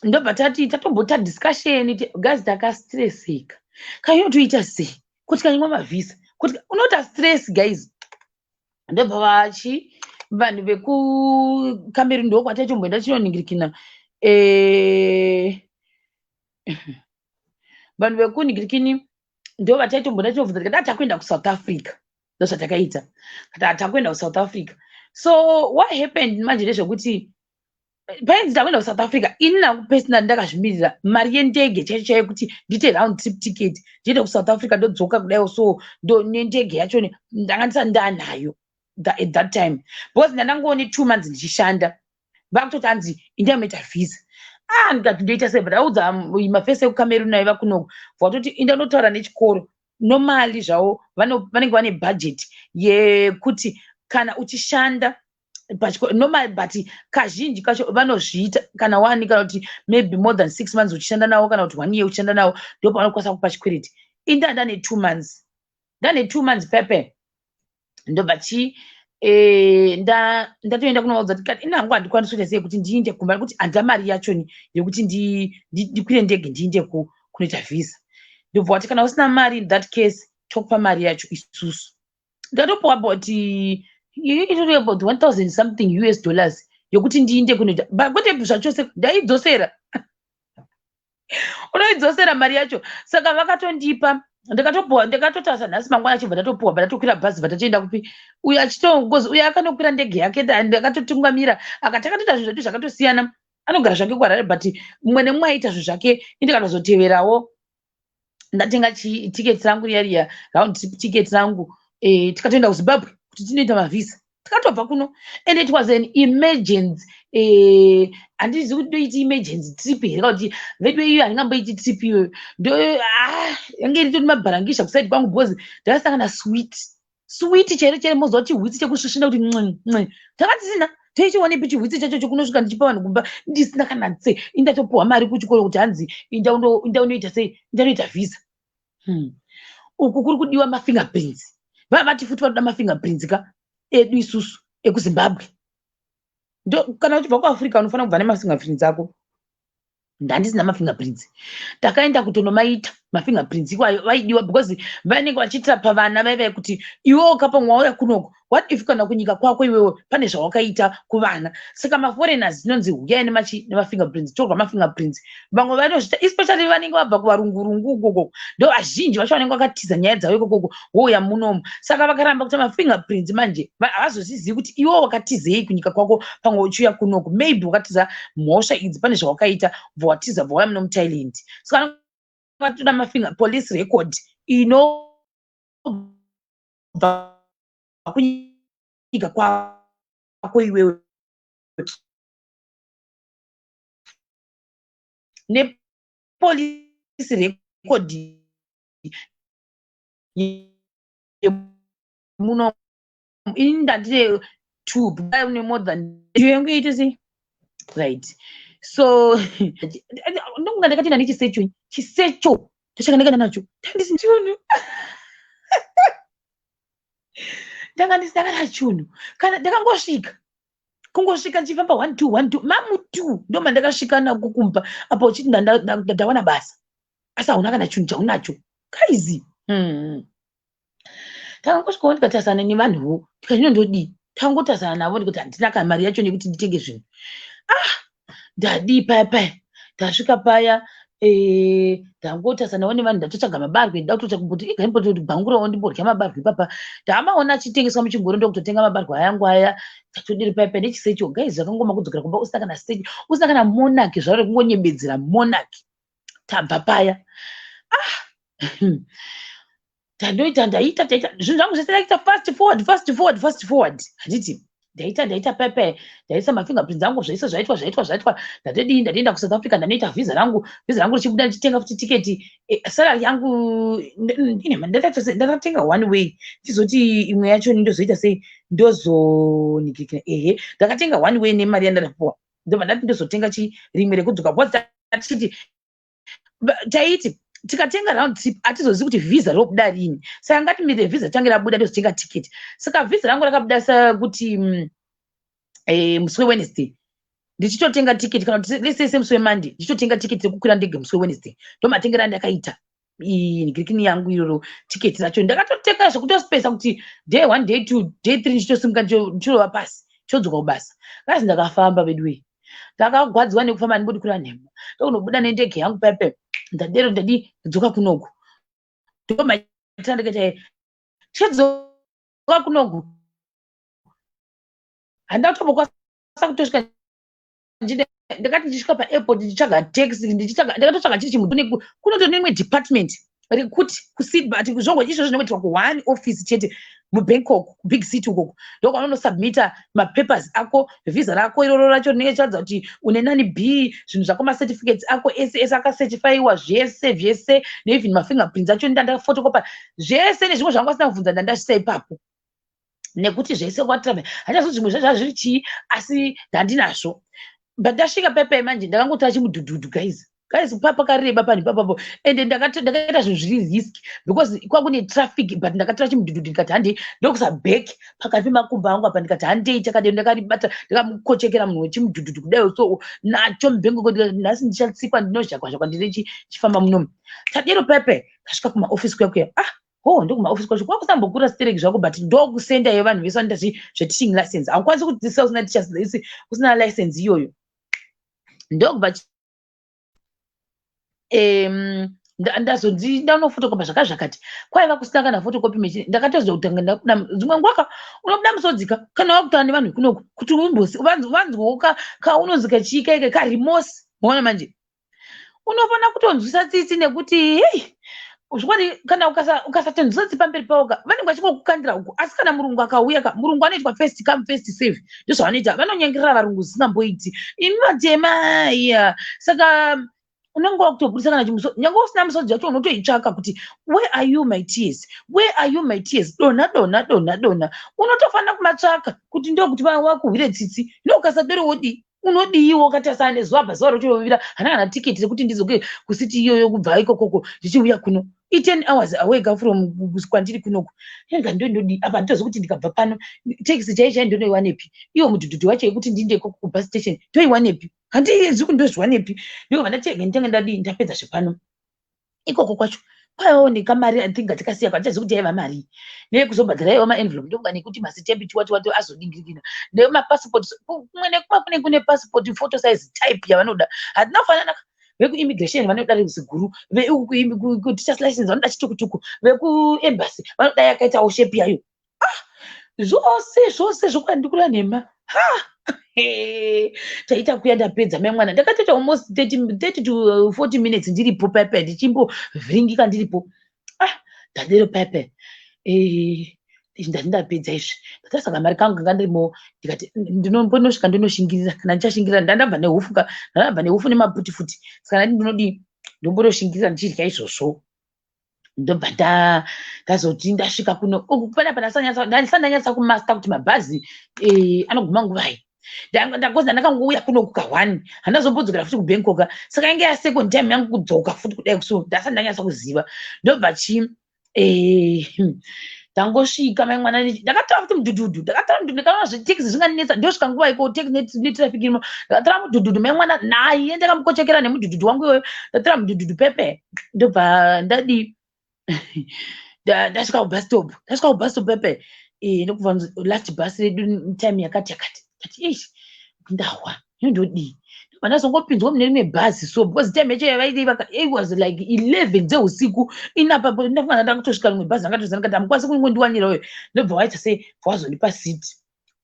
ndobva tati tatombota discussion. Guys, takastressika. Kainotoita sei kuti kanyimwa mavhisa, kuti unoita stress, guys. Ndobva vachi vanhu vekuCameroon ndo kwataitomboenda chinoningirikina. Vanhu vekuningirikini ndo vataitomboenda tinobvunza, tikati takuenda kuSouth Africa. Ndozvatakaita, kati takuenda kuSouth Africa. So what happened manje ndezvekuti painzi takuenda kuSouth Africa, ini nangu personally ndakazvimirira mari yendege chaicho chaiyo kuti ndiite round trip ticket ndiende kuSouth Africa, ndodzoka kudaiwo. So ndo nendege yacho ndanga ndisati ndanayo at that time, because ndandangoone 2 months ndichishanda. Vakutoti hanzi indai munoita visa. Ah, ndikati ndoita sei? But audza mafesi ekuCameroon aiva kunoko, vatoti inda unotaura nechikoro. Normally zvavo vanenge vane budget yekuti kana uchishanda pachikoro normal, but kazhinji kacho vanozviita kana wani kana kuti maybe more than 6 months uchishanda navo, kana kuti one year uchishanda navo, ndo pavanokwanisa kupa chikwereti. Inda ndane 2 months, ndane 2 months pepe. Ndobva chi ndatoenda kunovaudza kuti kati inangu handikwanisi kuita sei kuti ndiinde kumba nekuti handina mari yachoni yekuti ndikwire ndege ndiinde kunoita visa. Ndobva wati kana usina mari, in that case tokupa mari yacho isusu. Ndatopuwa about, itori about 1000 something US dollars yokuti ndiinde kunoita, but kwete zvachose. Ndaidzosera, unoidzosera mari yacho. Saka vakatondipa, ndakatopuwa. Ndakatotarisa nhasi mangwana achibva ndatopuwa. Bva ndatokwira bhazi, bva tatoenda kupi? Uyu achito uyu akanokwira ndege yake, ndakatotungamira. Akati akatoita zvinhu zvedu zvakatosiyana, anogara zvake kuHarare, but mumwe nemumwe aita zvinhu zvake. Indikatozoteverawo, ndatenga tiketi rangu riya riya, round trip ticket rangu. Tikatoenda kuZimbabwe kuti tinoita mavhisa. Tikatobva kuno and it was an emergency. Handizivi kuti ndoiti emergency trip here kana kuti vedu iyo handingamboiti trip iyoyo. Ndo ah, yange iritori mabharangisha kuside kwangu because ndakasangana sweet sweet chairo chairo. Moziva chihwitsi chekusvisvina kuti mwe mwe. Tanga tisina, toichiwanepi chihwitsi chacho chokunosvika ndichipa vanhu kumba ndisina kana tse? Indatopuhwa mari kuchikoro kuti hanzi inda unoita sei, inda unoita vhisa. Uku kuri kudiwa mafingerprints. Vavati futi vanoda mafingerprints ka edu isusu ekuZimbabwe. Ndo kana uchibva kuAfrica unofanira kubva nemafingerprints ako. Ndandisina mafingerprints. Takaenda kutonomaita. Mafingerprints iwayo vaidiwa because vanenge vachiitira pavana vaivai kuti iwewo kapamwe wauya kunoko, what if kana kunyika kwako iwewe pane zvawakaita kuvana? Saka maforeigners tinonzi huyai nemafingerprints, torwa mafingerprints. Vamwe vanozvita, especially vanenge vabva kuvarungurungu ukoko, ndo vazhinji vacho vanenge vakatiza nyaya dzavo ikokoko, wouya munomu. Saka vakaramba kuita mafingerprints manje havazozvizivi kuti iwewo wakatizei kunyika kwako. Pamwe uchiuya kunoku, maybe wakatiza mhosva idzi, pane zvawakaita, bva watiza, bva wauya muno muThailand. Saka vatoda mafinger, police record inobva kunyika kwako iwewe nepolice record muno. Ini ndandine two, une more than yangu ite sei, right? So ndonga ndakati ndane chisecho, chisecho ndachakandakanda nacho, ndandisina chunhu, ndanga ndisina kana chunhu kana. Ndakangosvika, kungosvika ndichifamba one two one two mamu two, ndo mandakasvika nako kumba apo, uchiti ndawana basa asi hauna kana chinhu chaunacho, guys. Takangosvikawo, ndikatarisana nevanhuwo, tikazvino ndodii? Tangotarisana navo, ndikuti handina kana mari yacho nekuti nditenge zvinhu. Ah, ndadii paya paya? Ndasvika paya, ndangotarisanawo nevanhu, ndatotsvaga mabarwe, ndida kutotsvaga kuti igaimboti bhangurawo ndimborya mabarwe ipapa. Ndamaona achitengeswa muchingoro, ndokutotenga mabarwe ayangu aya. Tatodiri paya paya nechisecho, guys. Zvakangoma kudzokera kumba usina kana secho, usina kana monarch zvaro rekungonyembedzera monarch. Tabva paya, ah, tandoita, ndaita, ndaita zvinhu zvangu zvese, ndaita fast forward, fast forward, fast forward, handiti? Ndaita pepe, ndaisa mafingerprints angu, zvese zvaitwa, zvaitwa, zvaitwa. Ndatodii? Ndatoenda kuSouth Africa, ndanoita vhisa rangu. Vhisa rangu richibuda, ndichitenga futi tiketi. Salary yangu ndakatenga one way, tizoti imwe yacho ndozoita sei, ndozonigirikira. Ehe, ndakatenga one way nemari yandakapuwa, ndobva ndati ndozotenga chi rimwe rekudzoka, because tichiti taiti tikatenga round trip hatizozivi kuti vhisa robuda rini, saka ngatimire vhisa tange rabuda, ndozotenga tiketi. Saka vhisa rangu rakabuda sekuti musi weWednesday ndichitotenga tiketi, kana kuti let's say semusi weMonday ndichitotenga tiketi rekukwira ndege musi weWednesday. Ndomatengero andakaita nigirikini yangu iroro. Tiketi racho ndakatotenga zvekutospesa kuti day one, day two, day three ndichitosimuka, ndichirova pasi, chodzoka kubasa. Kasi ndakafamba veduwe, ndakagwadziwa nekufamba, ndimbodi kura nhema. Ndokunobuda nendege yangu pepe, ndadero, ndadi ndadzoka kunoku. Ndomaitira ndikaita chidzoka kunoku, handina kutombokwanisa kutosvika. Ndakati ndichisvika paairport ndichitsvaga taxi, ndichitsvaga, ndakatotsvaga chiri chimutu. Kunoto neimwe department rekuti but zvongo izvozvo zvinoitirwa kuone office chete muBangkok, kubig city ukoko. Ndokwaunonosubmita mapapers ako, vhisa rako iroro racho rinenge richiratidza kuti une nani b zvinhu zvako, macertificates ako ese ese akacertifyiwa, zvese zvese, neeven mafingerprints acho ndandafotokopa zvese, nezvimwe zvanga asina kubvunza ndandasvisa ipapo, nekuti zvese kwatravel handichazo zvimwe zvacho zviri chii, asi ndandinazvo. But ndasvika pepe manje, ndakangotora chimudhudhudhu, guys. Guys, papakareba panhu ipapapo, ende ndakaita zvinhu zviri risk because kwakune traffic, but ndakatora chimudhudhudhu, ndikati handei, ndokusa back pakati pemakumbo angu apa, ndikati handei chakadei. Ndakaribata, ndakamukochekera munhu wechimudhudhudhu kudai so nacho mubhengo. Nhasi ndichatsikwa, ndinozhakwa zvakwa, ndiri chifamba munomu. Tadero pepe, tasvika kumaofisi kuya kuya. Ah, ho, ndokumaofisi kwacho kwakusambokura stereki zvako, but ndokusenda yevanhu vese vanoita zveteaching license. Haukwanisi kudzidzisa usina teachers, usina license iyoyo. Ndokubva ndazonzi ndanofotokopa zvaka zvakati, kwaiva kusina kana photocopy machine. Ndakatozotanga ndabuda dzimwe nguva, unobuda musodzika kana wakutaura nevanhu kunoku kuti vanzwewo kaunonzi kachii kaike karemorse. Maona manje, unofanira kutonzwisa tsitsi nekuti hei, zvokwadi kana ukasatonzwisa tsitsi pamberi pavo ka, vanenge vachingokukandira uku. Asi kana murungu akauya ka, murungu anoitwa first come first serve, ndozvavanoita. Vanonyengerera varungu zvisingamboiti, imi vatema iya. Saka unenge wakutobudisa kana chimuso, nyange usina musodzi yacho unotoitsvaka kuti where are you my tears, where are you my tears? Dona dona dona dona, unotofanira kumatsvaka kuti ndokuti vakuhwire tsitsi. No, ukasadero wodii? Unodiiwo ukatasana nezuva pazuva rochirovira? Hana kana tiketi rekuti ndidzoke kucity iyoyo kubva ikokoko ndichiuya kuno, i10 hours away ka from kwandiri kunoku. Ega ndondodii apa? Nditoziva kuti ndikabva pano taxi chai chai ndonoiwanepi? Iwo mudhudhudhu wacho yekuti ndinde ikoko kubus station toiwanepi? Handizi kundozviwanepi? Ndikobva ndatenge nditenge, ndadii, ndapedza zvepano. Ikoko kwacho kwaivawo nekamari, I think, katikasiya kandichazivi kuti yaiva mari neyekuzobhadhara. Yaiva maenvelope, ndofunga, nekuti masitembi tiwati wati azodingirikina nemapasipoti. Kumwe nekumwe kune passport photo size type yavanoda. Hatina kufanana. Vekuimmigration vanoda reziguru, vekuteachers license vanoda chitukutuku, vekuembassy vanoda yakaitawo shape yayo. Ah, zvose zvose zvokwandikura nhema. Ha, taita kuya ndapedza, mai mwana, ndakatoita almost 30 to 40 minutes ndiripo pepe, ndichimbovhiringika ndiripo. Ah, ndadero pepe, ndati ndapedza izvi, ndatarisa kamari kangu kanga ndirimo, ndikati ndinombonosvika ndinoshingirira. Kana ndichashingirira, ndandabva nehufu ka, ndandabva nehufu nemaputi futi. Saka ndati ndinodii? Ndombonoshingirira ndichidya izvozvo. Ndobva ndazoti ndasvika kuno uku panapa, ndasati ndanyatsa kumaster kuti mabhazi anoguma nguvai. Ndakozi ndakangouya kuno kuka1, handazombodzokera futi kuBangkok. Saka yange yasecond time yangu kudzoka futi kudai. So ndasati ndanyatsa kuziva. Ndobva chi ndangosvika, mai mwana, ndakatora futi mudhudhudhu. Ndakatora mudhudhu, ndikaona zvetaxi zvinganetsa, ndosvika nguva iko netraffic irimo. Ndakatora mudhudhudhu, mai mwana, naye ndakamukochekera nemudhudhudhu wangu iwoyo. Ndatora mudhudhudhu pepe, ndobva ndadii? Ndasvika kubus stop. Ndasvika kubus stop pepe, ndokubva last bus redu time yakati yakati. Ndati, "Ish, ndahwa inondodii?" Ndobva ndazongopinzwa mune rimwe bhazi. So because time yacho yavaidi, it was like 11 dzeusiku. Inapa ndafunga ndakutosvika rimwe bhazi rangatozana, ndikati, "Hamukwanisi kungondiwanirawo?" Ndobva waita sei, bva wazondipa seat.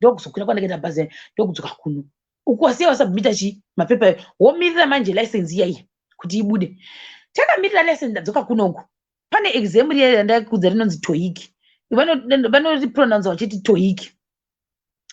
Ndokuzokwira kwandakaita bhazi, ndokudzoka kuno uku. Wasiya wasubmita chi mapepa, womirira manje license iyaiya kuti ibude. Takamirira license, ndadzoka kunoku, pane exam riya randakudza rinonzi TOEIC. Vanoripronounce vachiti TOEIC,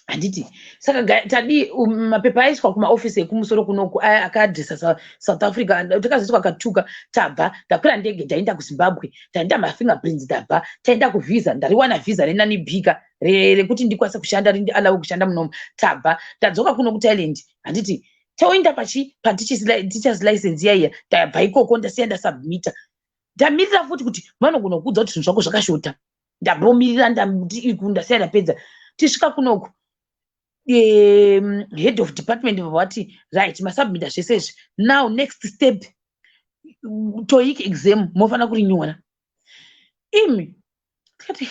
handiti? Saka tadii? Mapepa aiswa kumaofisi ekumusoro kunoku aya akaadresa South Africa. Takazoiswa katuka. Tabva ndakwira ndege, ndaenda kuZimbabwe, ndaenda mafingerprints, ndabva taenda kuvhisa, ndariwana vhisa renanibhika rekuti ndikwanise kushanda, rindiallowe kushanda munomu. Tabva tadzoka kuno kuThailand, handiti? Toenda pachi pateachers license iyaiya. Ndabva ikoko, ndasiya ndasubmita, ndamirira futi kuti vanogona kuudza kuti zvinhu zvako zvakashota. Ndambomirira, ndasiya ndapedza. Tisvika kunoku, head of department vati, "Right, masubmita zvese izvi. Now next step, TOEIC exam, mofanira kurinyora imi." Tikati,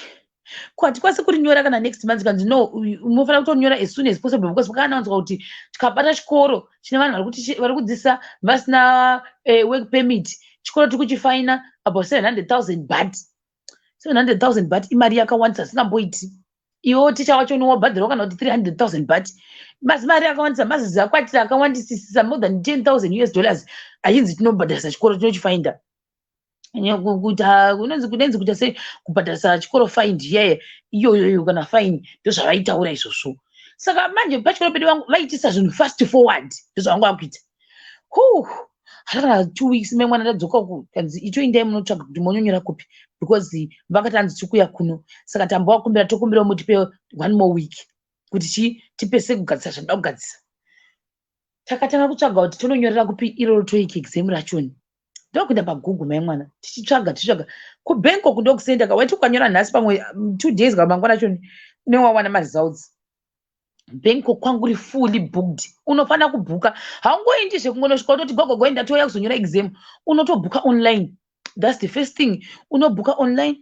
"Kwatikwanisi kurinyora kana next month." Kanzi, "No, munofanira kutonyora as soon as possible, because pakananzwa kuti tikabata chikoro chine vanhu vari kudzidzisa vasina work permit, chikoro tiri kuchifaina about 700,000 baht." 700,000 baht imari yakawandisa singamboiti. Iwo ticha wacho unowabhadharwa kana kuti 300,000 baht, mazimari akawandisa, mazizi akwatira akawandisisisa, more than 10,000 US dollars, achinzi tinobhadharisa chikoro, tinochifainda kuita kunonzi kunenzi kuita sei, kubhadharisa chikoro fine iyeye iyoyoyo kana fine. Ndozvavaitaura izvozvo. Saka manje pachikoro pedu vangu vaitisa zvinhu fast forward, ndozvavanga vakuita. Hu, hata kana 2 weeks, mai mwana, ndadzoka uku, kanzi, "Itoindai munotsvaga kuti mononyora kupi," because vakati hanzi tikuya kuno. Saka tambovakumbira, tokumbirawo mutipe one more week kuti chi tipese kugadzisa zvanoda kugadzisa. Takatanga kutsvaga kuti tononyorera kupi iroro TOEIC exam rachoni. Ndokuenda paGoogle, mai mwana, tichitsvaga, tichitsvaga kuBangkok, ndokusenda ka. Waiti ukanyora nhasi, pamwe 2 days kana mangwana achoni unenge wawana maresults. Bangkok kwangu ri fully booked. Unofanira kubhuka, haungoendi zvekungonosvika utoti, "Gogogo, ndatouya kuzonyora exam." Unotobhuka online, that's the first thing, unobhuka online.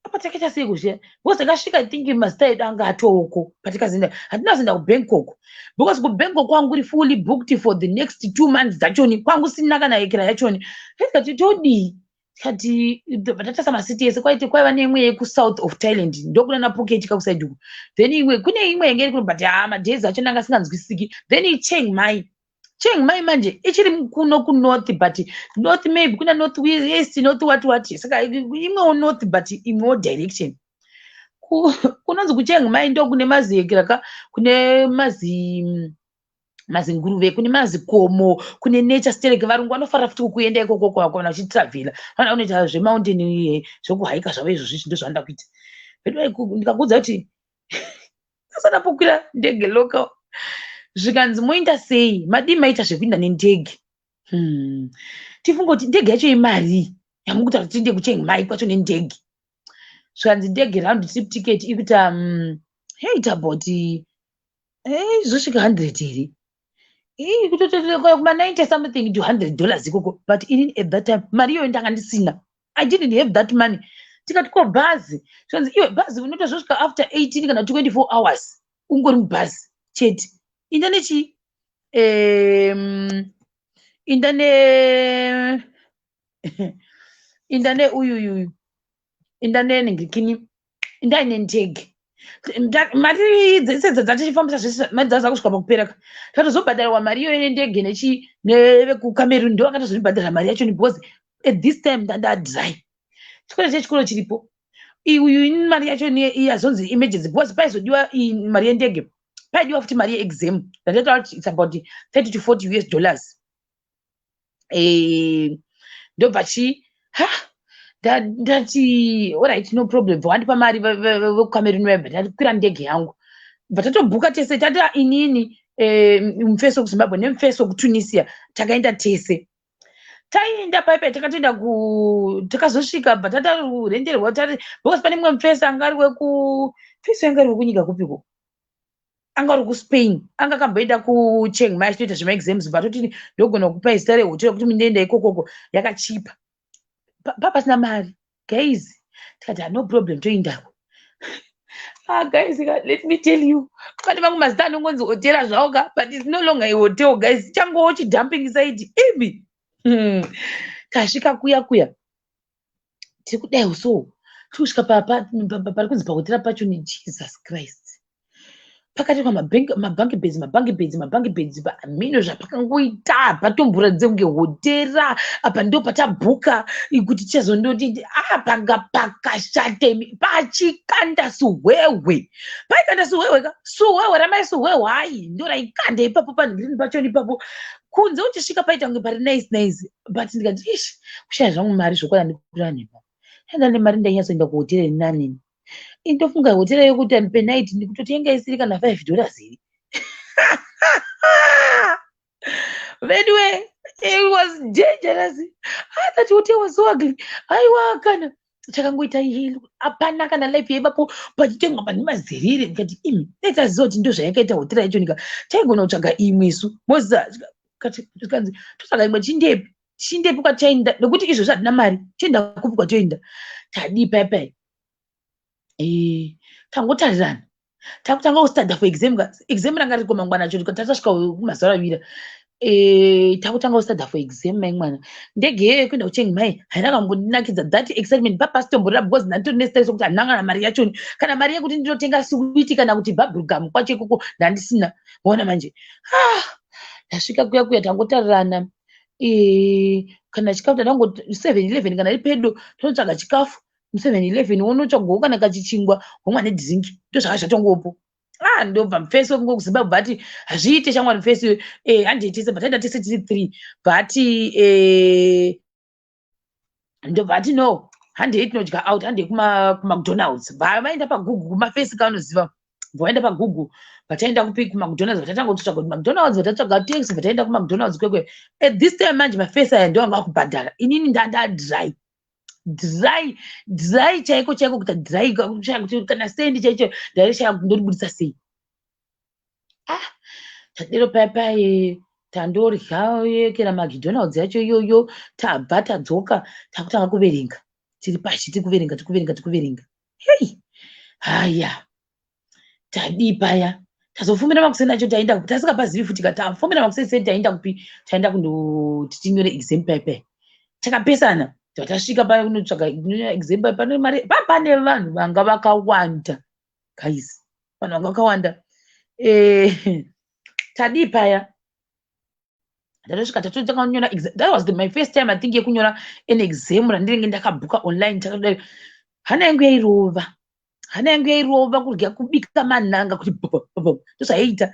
Apa takaita sei kuzviya? Because takasvika, I think mazita edu anga atooko patikazoenda. Hatina kuzoenda kuBangkok because kuBangkok kwangu ri fully booked for the next 2 months dzachoni, kwangu sina kana ekera yachoni. Tikati, "Todii?" Tikati tatarisa masiti ese, kwaiti kwaiva neimwe yekusouth of Thailand, ndokunana Phuket kakuside uku. Then imwe, kune imwe yange iri kuno, but haa, madays acho anga asinganzwisisiki. Then Chiang Mai. Chiang Mai manje ichiri kuno kunorth, but north maybe kuna north west, north what what. Saka imwewo north, but imwewo direction. Kunonzi kuChiang Mai ndokune maziekera ka, kune mazi mazinguruve, kune mazikomo, kune nature sterek. Varungu vanofarira futi kuenda ikoko kana vachitravhela, vanoda kunoita zvemountain, zvekuhaika zvavo izvozvo. Izvi ndozvavanoda kuita. Ndikakuudza kuti asana pokwira ndege local, zvikanzi, "Moenda sei? Madii maita zvekuenda nendege?" Tifunge kuti ndege yacho imari yamukuita kuti tiende kuChiang Mai kwacho nendege. Zvikanzi ndege round trip ticket ikuita yaita about zvosvika 100 here. Kuma 90 something to $100 ikoko. But inini at that time mari iyoyo ndanga ndisina. I didn't have that money. Tikati, ko bhazi? Zvanzi, iwe, bhazi unotozosvika after 18 kana 24 hours ungori mubhazi chete. Inda nechi inda neuyuyuyu, inda nenhingirikini, inda nendege. Mari dzese dzatichifambisa zvese, mari dzaza kusvika pakupera ka. Tatozobhadharwa mari iyoyo nendege nechi nevekuCameroon, ndo vakatozondibhadhara mari yacho, because at this time ndanda dry. Chikoro chechikoro chiripo uyu, mari yacho yazonzi emergency, because paizodiwa mari yendege, paidiwa futi mari yeexam. Ndandataura kuti it's about 30 to 40 US dollars. Ndobva chi ha ndati, alright, no problem. Bva wandipa mari vekuCameroon, vaibva ndakwira ndege yangu. Bva tatobhuka tese, tata inini, mufesi wekuZimbabwe nemufesi wekuTunisia, takaenda tese. Taenda paipai, takatoenda ku takazosvika, bva tatarenderwa tati, because pane mumwe mufesi anga ari weku fesi, anga ari wekunyika kupiko, anga ari kuSpain, anga akamboenda kuChiang Mai achitoita zvemaexams. Bva toti, ndogona kukupai zita rehotera kuti mundienda ikokoko, yakachipa. Papasina mari, guys. Tikati, no problem, toendako. Ah, guys, let me tell you, pane mamwe mazita anongonzi hotera zvawo ka, but it's no longer a hotel, guys, changowo chidumping site imi. Tasvika kuya kuya, tiri kudai so, tikusvika pari kunzi pahotera pacho, neJesus Christ, pakatekwa mabunk beds, mabunk beds, mabunk beds. Mhino zvapakangoita patomboratidze kunge hotera. Apa ndo patabhuka kuti tichazondoti. A, panga pakashata imi, pachikanda suhwehwe, paikanda suhwehwe ka, suhwehwe ramai suhwehwe. Hai, ndo raikanda ipapo panhirini pachoni ipapo. Kunze uchisvika paita kunge pari nice nice, but ndikati, ish, kushaya zvangu mari zvokwada. Ndikura nhema, enda nemari ndainyatsoenda kuhotera iri nanini. Indofunga hotera yokuti per night ndikutoti yanga isiri kana $5 iri. Anyway, it was dangerous. Ah, that hotel was so ugly. Aiwa, kana chakangoita, hapana kana life yaivapo, pachitengwa pane mazerere. Ndikati, imi, dai taziva kuti ndo zvayakaita hotera yacho, nika taigona kutsvaga imwe isu moziva. Tikanzi totsvaga imwe, chindepi, chindepi kwataenda? Nekuti izvozvo hatina mari, toenda kupi kwatoenda? Tadii paipai? Tangotarirana, takutanga kustudya for exam. Exam ranga riri mangwana acho, tatasvika kumazuva 2. Takutanga kustudya for exam. Mai mwana, ndege iyoyo yekuenda kuChiang Mai haina kambondinakidza. That excitement papasitomborera, because ndanditori nestress kuti handina kana mari yacho, kana mari yekuti ndinotenga siwiti kana kuti bubblegum kwacho ikoko ndandisina. Ona manje, ah, ndasvika kuya kuya, tangotarirana. Kana chikafu tandango 7-Eleven kana iri pedo, tonotsvaga chikafu mu7-Eleven, wonotsvagawo kana kachichingwa, womwa nedrink, ndo zvanga zvatongopo. Ah, ndobva mufesi wekuZimbabwe ati, hazviite shamwari. Mufesi, handei tese. Bva taenda tese tiri three. Bva ati, ndobva ati, no, handei tinodya out, handei kuMcDonald's. Bva vaenda paGoogle, kumafesi kaanoziva. Bva vaenda paGoogle, bva kupi? KuMcDonald's. Vatatanga kutsvaga kuti McDonald's, vatatsvaga taxi, bva kuMcDonald's kwekwe. At this time manje mafesi aya ndo anga akubhadhara. Inini ndanda dry, dry, dry chaiko chaiko, kuita dry kuti kana sendi chaicho ndaishaya kuti ndoribudisa sei. Ah, tadero paipai, tandorya yekera McDonald's yacho iyoyo. Tabva tadzoka, takutanga kuverenga tiri pashi, tiri kuverenga, tiri kuverenga, tiri kuverenga. Hei, haya, tadii paya? Tazofumira makuseni acho, taenda kupi? Tasingapazivi futi ka. Tafumira makuseni seni, taenda kupi? Taenda kundoti tinyore exam paipai. Takapesana, tasvika paya kunotsvaga exam pai, pane mari, pane vanhu vanga vakawanda, guys, vanhu vanga vakawanda. Tadii paya? Ndatosvika, tatotanga kunyora. That was my first time, I think, yekunyora an exam randinenge ndakabhuka online. Takadai, hana yangu yairova, hana yangu yairova, kurya kubika manhanga kuti ndozvaiita.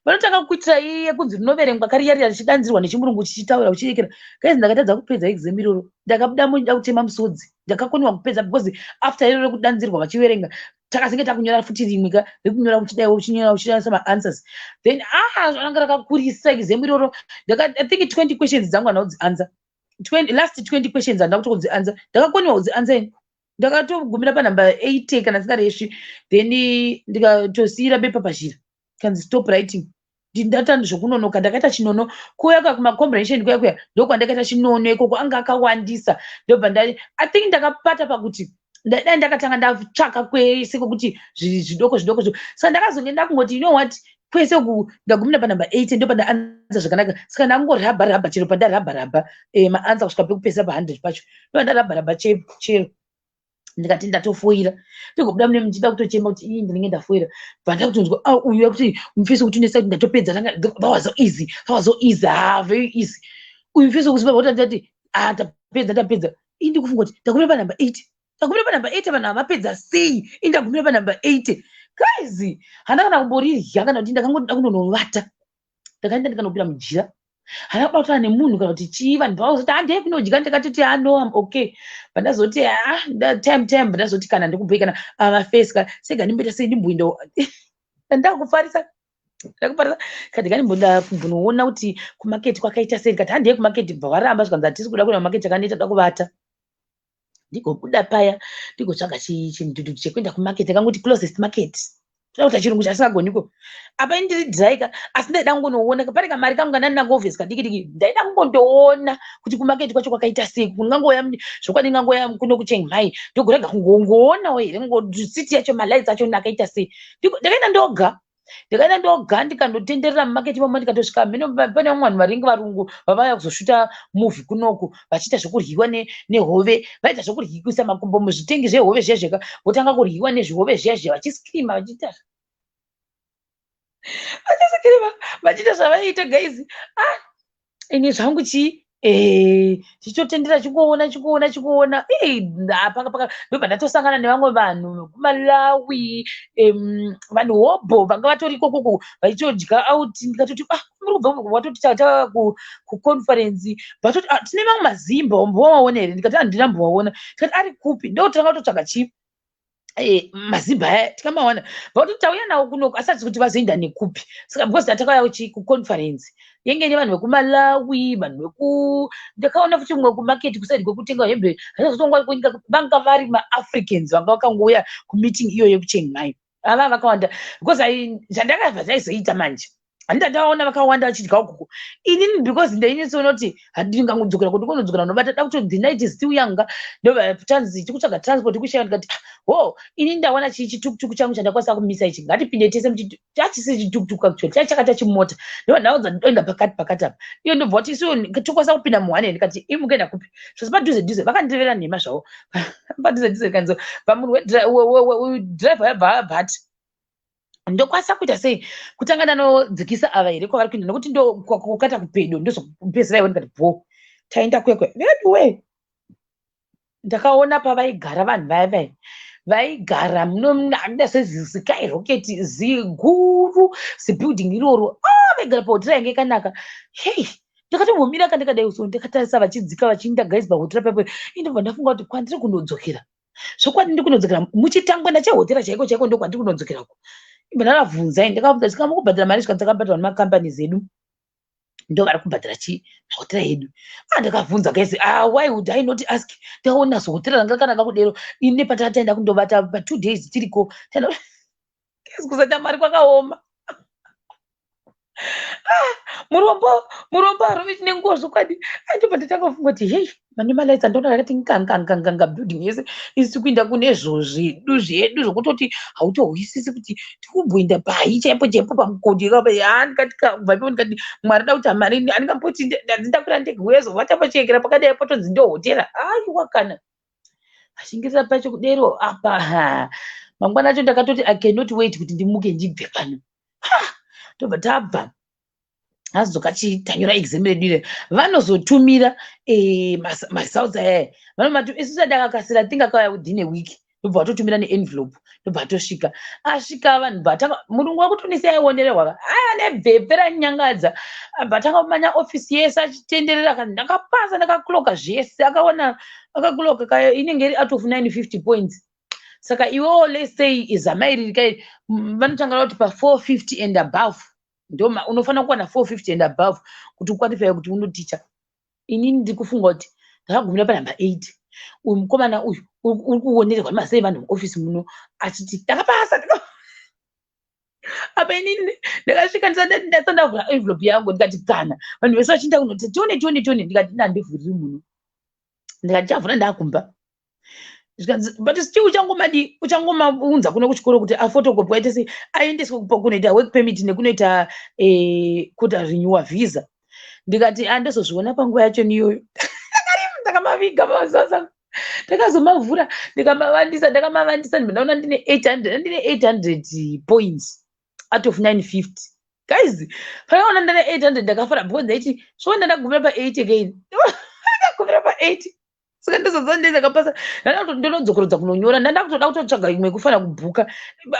Vanotanga kuitira iye kunzi rinoverengwa kariya riya, richidanzirwa nechimurungu, chichitaura uchirekera. Guys, ndakatadza kupedza exam iroro. Ndakabuda muda kutema musodzi. Ndakakoniwa kupedza because after iroro rekudanzirwa vachiverenga, takazenge takunyora futi rimwe ka rekunyora uchidaiwo, uchinyora, uchishandisa maanswers. Then, ah, ranga rakakurisa exam iroro. I think 20 questions dzangu handina kudzianswer. Last 20 questions handina kuto kudzianswer. Ndakakoniwa kudzianswer ini, ndakatogumira panhamba 80 kana singaresvi. Then ndikatosiyira bepa pazhira, kanzi, "Stop writing." Ndata zvokunonoka, ndakaita chinono kuuya kuya kumacomprehension kuya kuya, ndokwandakaita chinono ikoko, anga akawandisa. Ndobva nda, I think ndakapata pakuti dai ndakatanga ndatsvaka kwese kwekuti zvidoko zvidoko. Saka ndakazonge ndakungoti, you know what, kwese uku ndagumira panumber 8, ndo pandaanza zvakanaka. Saka ndangorabha rabha chero pandarabha rabha maanswer kusvika pekupedzisa pa100 pacho, ndo ndarabha rabha chero. Ndikati ndatofoira, ndigobuda mune ndichida kutochema kuti ii, ndinenge ndafoira. Bva ndakutonzwa, ah, uyu akuti mufesi kuti unesa kuti ndatopedza. That was so easy, that was so easy, ah, very easy. Uyu mufesi wekuzimbabwe kuti ndati, ah, ndapedza, ndapedza. Ii, ndikufunga kuti ndagumira panumber 8, ndagumira panumber 8. Vanhu havapedza sei? Ii, ndagumira panumber 8, guys. Handa kana kumborirya kana kuti ndakangoda kunonovata. Ndakaenda ndikanopinda mujira, hana kuda kutaura nemunhu kana kuti chii. Vanhu pavazoti handei kunodya, ndakatoti, ah, no, am okay. Pandazoti, ah, time time, pandazoti kana ndikubhoi kana amafesi ka sega, ndimboita sei, ndimboinda ndakufarisa, ndakufarisa kati kandimboda kumbonoona kuti kumaketi kwakaita sei. Ndikati handei kumaketi, bva varamba, zvikanzi hatisi kuda kuenda kumaketi, chakaneta, da kuvata. Ndigobuda paya, ndigotsvaga chimudhudhudhu chekuenda kumaketi. Akangoti closest market, toda kuita chirungu chasingagoniko apa. Indiri dhiraika, asi ndaida kungonoona pane kamari kangu kandandinako, obvious, kadiki diki. Ndaida kungondoona kuti kumaketi kwacho kwakaita sei. Kungangoya zvokwadi, ngangoya kuno kuChiang Mai, ndogorega kungongoonawo here city yacho, malights acho akaita sei. Ndakaenda ndoga, ndikaenda ndoga, ndikandotenderera mumaketi imomo. Ndikatosvika mheno pane vamwe vanhu varinge varungu vavauya kuzoshuta movie kunoku, vachiita zvokuryiwa nehove. Vaita zvokuryikisa makumbo muzvitengi zvehove zviya zveka, votanga kuryiwa nezvihove zviya zviya, vachiscreama, vachiita, vachiscreama, vachiita zvavaiita, guys. Ah, ini zvangu chii, chichotendera, chingoona, chingoona, chingoona paka paka. Ndobva ndatosangana nevamwe vanhu vekuMalawi, vanhu hobho vanga vatori ikokoko vachitodya out. Ndikatoti, ah, muri kubva? Watoti tava kuconference. Vatoti, ah, tine mamwe mazimba, wambowaona here? Ndikati handina mbowaona. Tikati ari kupi? Ndokutanga kutotsvaga chii, mazimba aya, tikamawana. Vakuti tauya nawo kunoku, asati kuti vazoenda nekupi. Saka because tatakauya kuconference yenge ine vanhu vekuMalawi, vanhu veku, ndakaona futi mumwe kumaketi kuside kwekutenga hembe. Hazvazotongwa, vanga vari maAfricans vanga vakangouya kumeeting iyoyo yekuChiang Mai. Ava vakawanda because zvandakabva zvaizoita manje, handida ndaona vakawanda vachidya ukuku. Inini because ndainyatsoona kuti handingangodzokera kuti kunodzokera ndobata da kuti the night is still young. Ndobva tanzi tikutsvaga transport, kushaya. Ndikati, ah, ho, ini ndawana chitukutuku changu chandakwanisa kumisa ichi, ngatipinde tese. Chachisi chitukutuku actually, chachakaita chimota. Ndobva ndaudza, ndoenda pakati pakati apa. Iyo ndobva kuti isu tokwanisa kupinda muhwane. Ndikati, imi mukuenda kupi? Zvose padhuze dhuze. Vakandirevera nhema zvavo, padhuze dhuze. Kanzo pamunhu wedriver yabva abva ati, ndokwanisa kuita sei kutanga ndanodzikisa ava here kwavari kuenda, nokuti ndo kwakata kupedo, ndozokupedzisira ivo. Ndikati bho, taenda kuya kuya. Veduwe, ndakaona pavaigara vanhu vaya vaya vaigara munoda seziskyrocket ziguru, zibuilding iroro. Ah, vaigara pahotera yange yakanaka. Hei, ndakatombomira kandakadai so, ndakatarisa vachidzika vachiinda, guys, pahotera papo. Indobva ndafunga kuti kwandiri kundodzokera zvokwadi, ndiri kunodzokera muchitangwena chehotera chaiko chaiko, ndo kwandiri kunodzokerako. Ibva ndakabvunzai, ndakabvunza, tikamba kubhadhara mari, zvikanzi takabhadharwa nemacompanies edu, ndo vari kubhadhara chi mahotera edu. Ah, ndakabvunza, guys. Ah, why would I not ask? Ndaona zohotera ranga rakanaka kudero, ine patataenda kundovata pa2 days tiriko. Guys, kusaita mari kwakaoma. Ah, murombo, murombo harovi nenguva zvokwadi. Andobva ndatanga kufunga kuti hei, mane malights andoona akati nganganganganga, building yese isi kuinda kune zvo zvedu zvedu, zvokutoti hautohwisisi kuti tikumboinda pai chaipo chaipo pamugodhi. Ndikati kubva ipapo ndikati Mwari da kuti mari handingamboti ndanzi ndakwira ndege uyezovata pachiyekera pakadai, potonzi ndohotera. Aiwa, kana ashingirira pacho kudero apa. Ha, mangwana acho ndakatoti I cannot wait kuti ndimuke ndibve pano. Tobva tabva, azodzoka chitanyora exam redu ire. Vanozotumira maresults ayaya, vanomati isusu takakasira, think akauya within a week. Ndobva vatotumira neenvelope, ndobva atosvika. Asvika, vanhu vatanga, murungu wekuTunisia aionererwa, aya nebvepe ranyangadza, abva atanga kumanya ofisi yese achitenderera. Akati ndakapasa, ndakaclocka zvese. Akaona akaclocka inenge iri out of 950 points. Saka iwewo, let's say izama iri rikai, vanotanga kuti pa450 and above, ndo unofanira kuwana 450 and above kuti uqualify kuti unoticha. Inini ndiri kufunga kuti ndakagumira panhamba 8. Uyu mukomana uyu uri kuonererwa masei vanhu muofisi muno achiti ndakapasa. Apa inini ndakasvika ndisati ndavhura envelope yangu, ndikati kana vanhu vese vachienda kunoti tione, tione, tione, ndikati ndandivhuriri muno, ndikati chavhura ndakumba. Zvikanzi, but still uchangomadi, uchangomaunza kuno kuchikoro kuti aphotocopy, aite sei, aendeswe kunoita work permit nekunoita kuti arenewa visa. Ndikati andozozviona panguva yacho niyoyo. Ndakamaviga mazaza, ndakazomavhura, ndikamavandisa, ndakamavandisa, ndaona ndine 800, ndine 800 points out of 950. Guys, pakaona ndane 800 ndakafara because ndaiti so ndandagumira pa8 again, ndagumira pa8, saka ndizodza ndakapasa. Ndinodzokorodza kunonyora, ndanda kutoda kutotsvaga imwe kufanira kubhuka.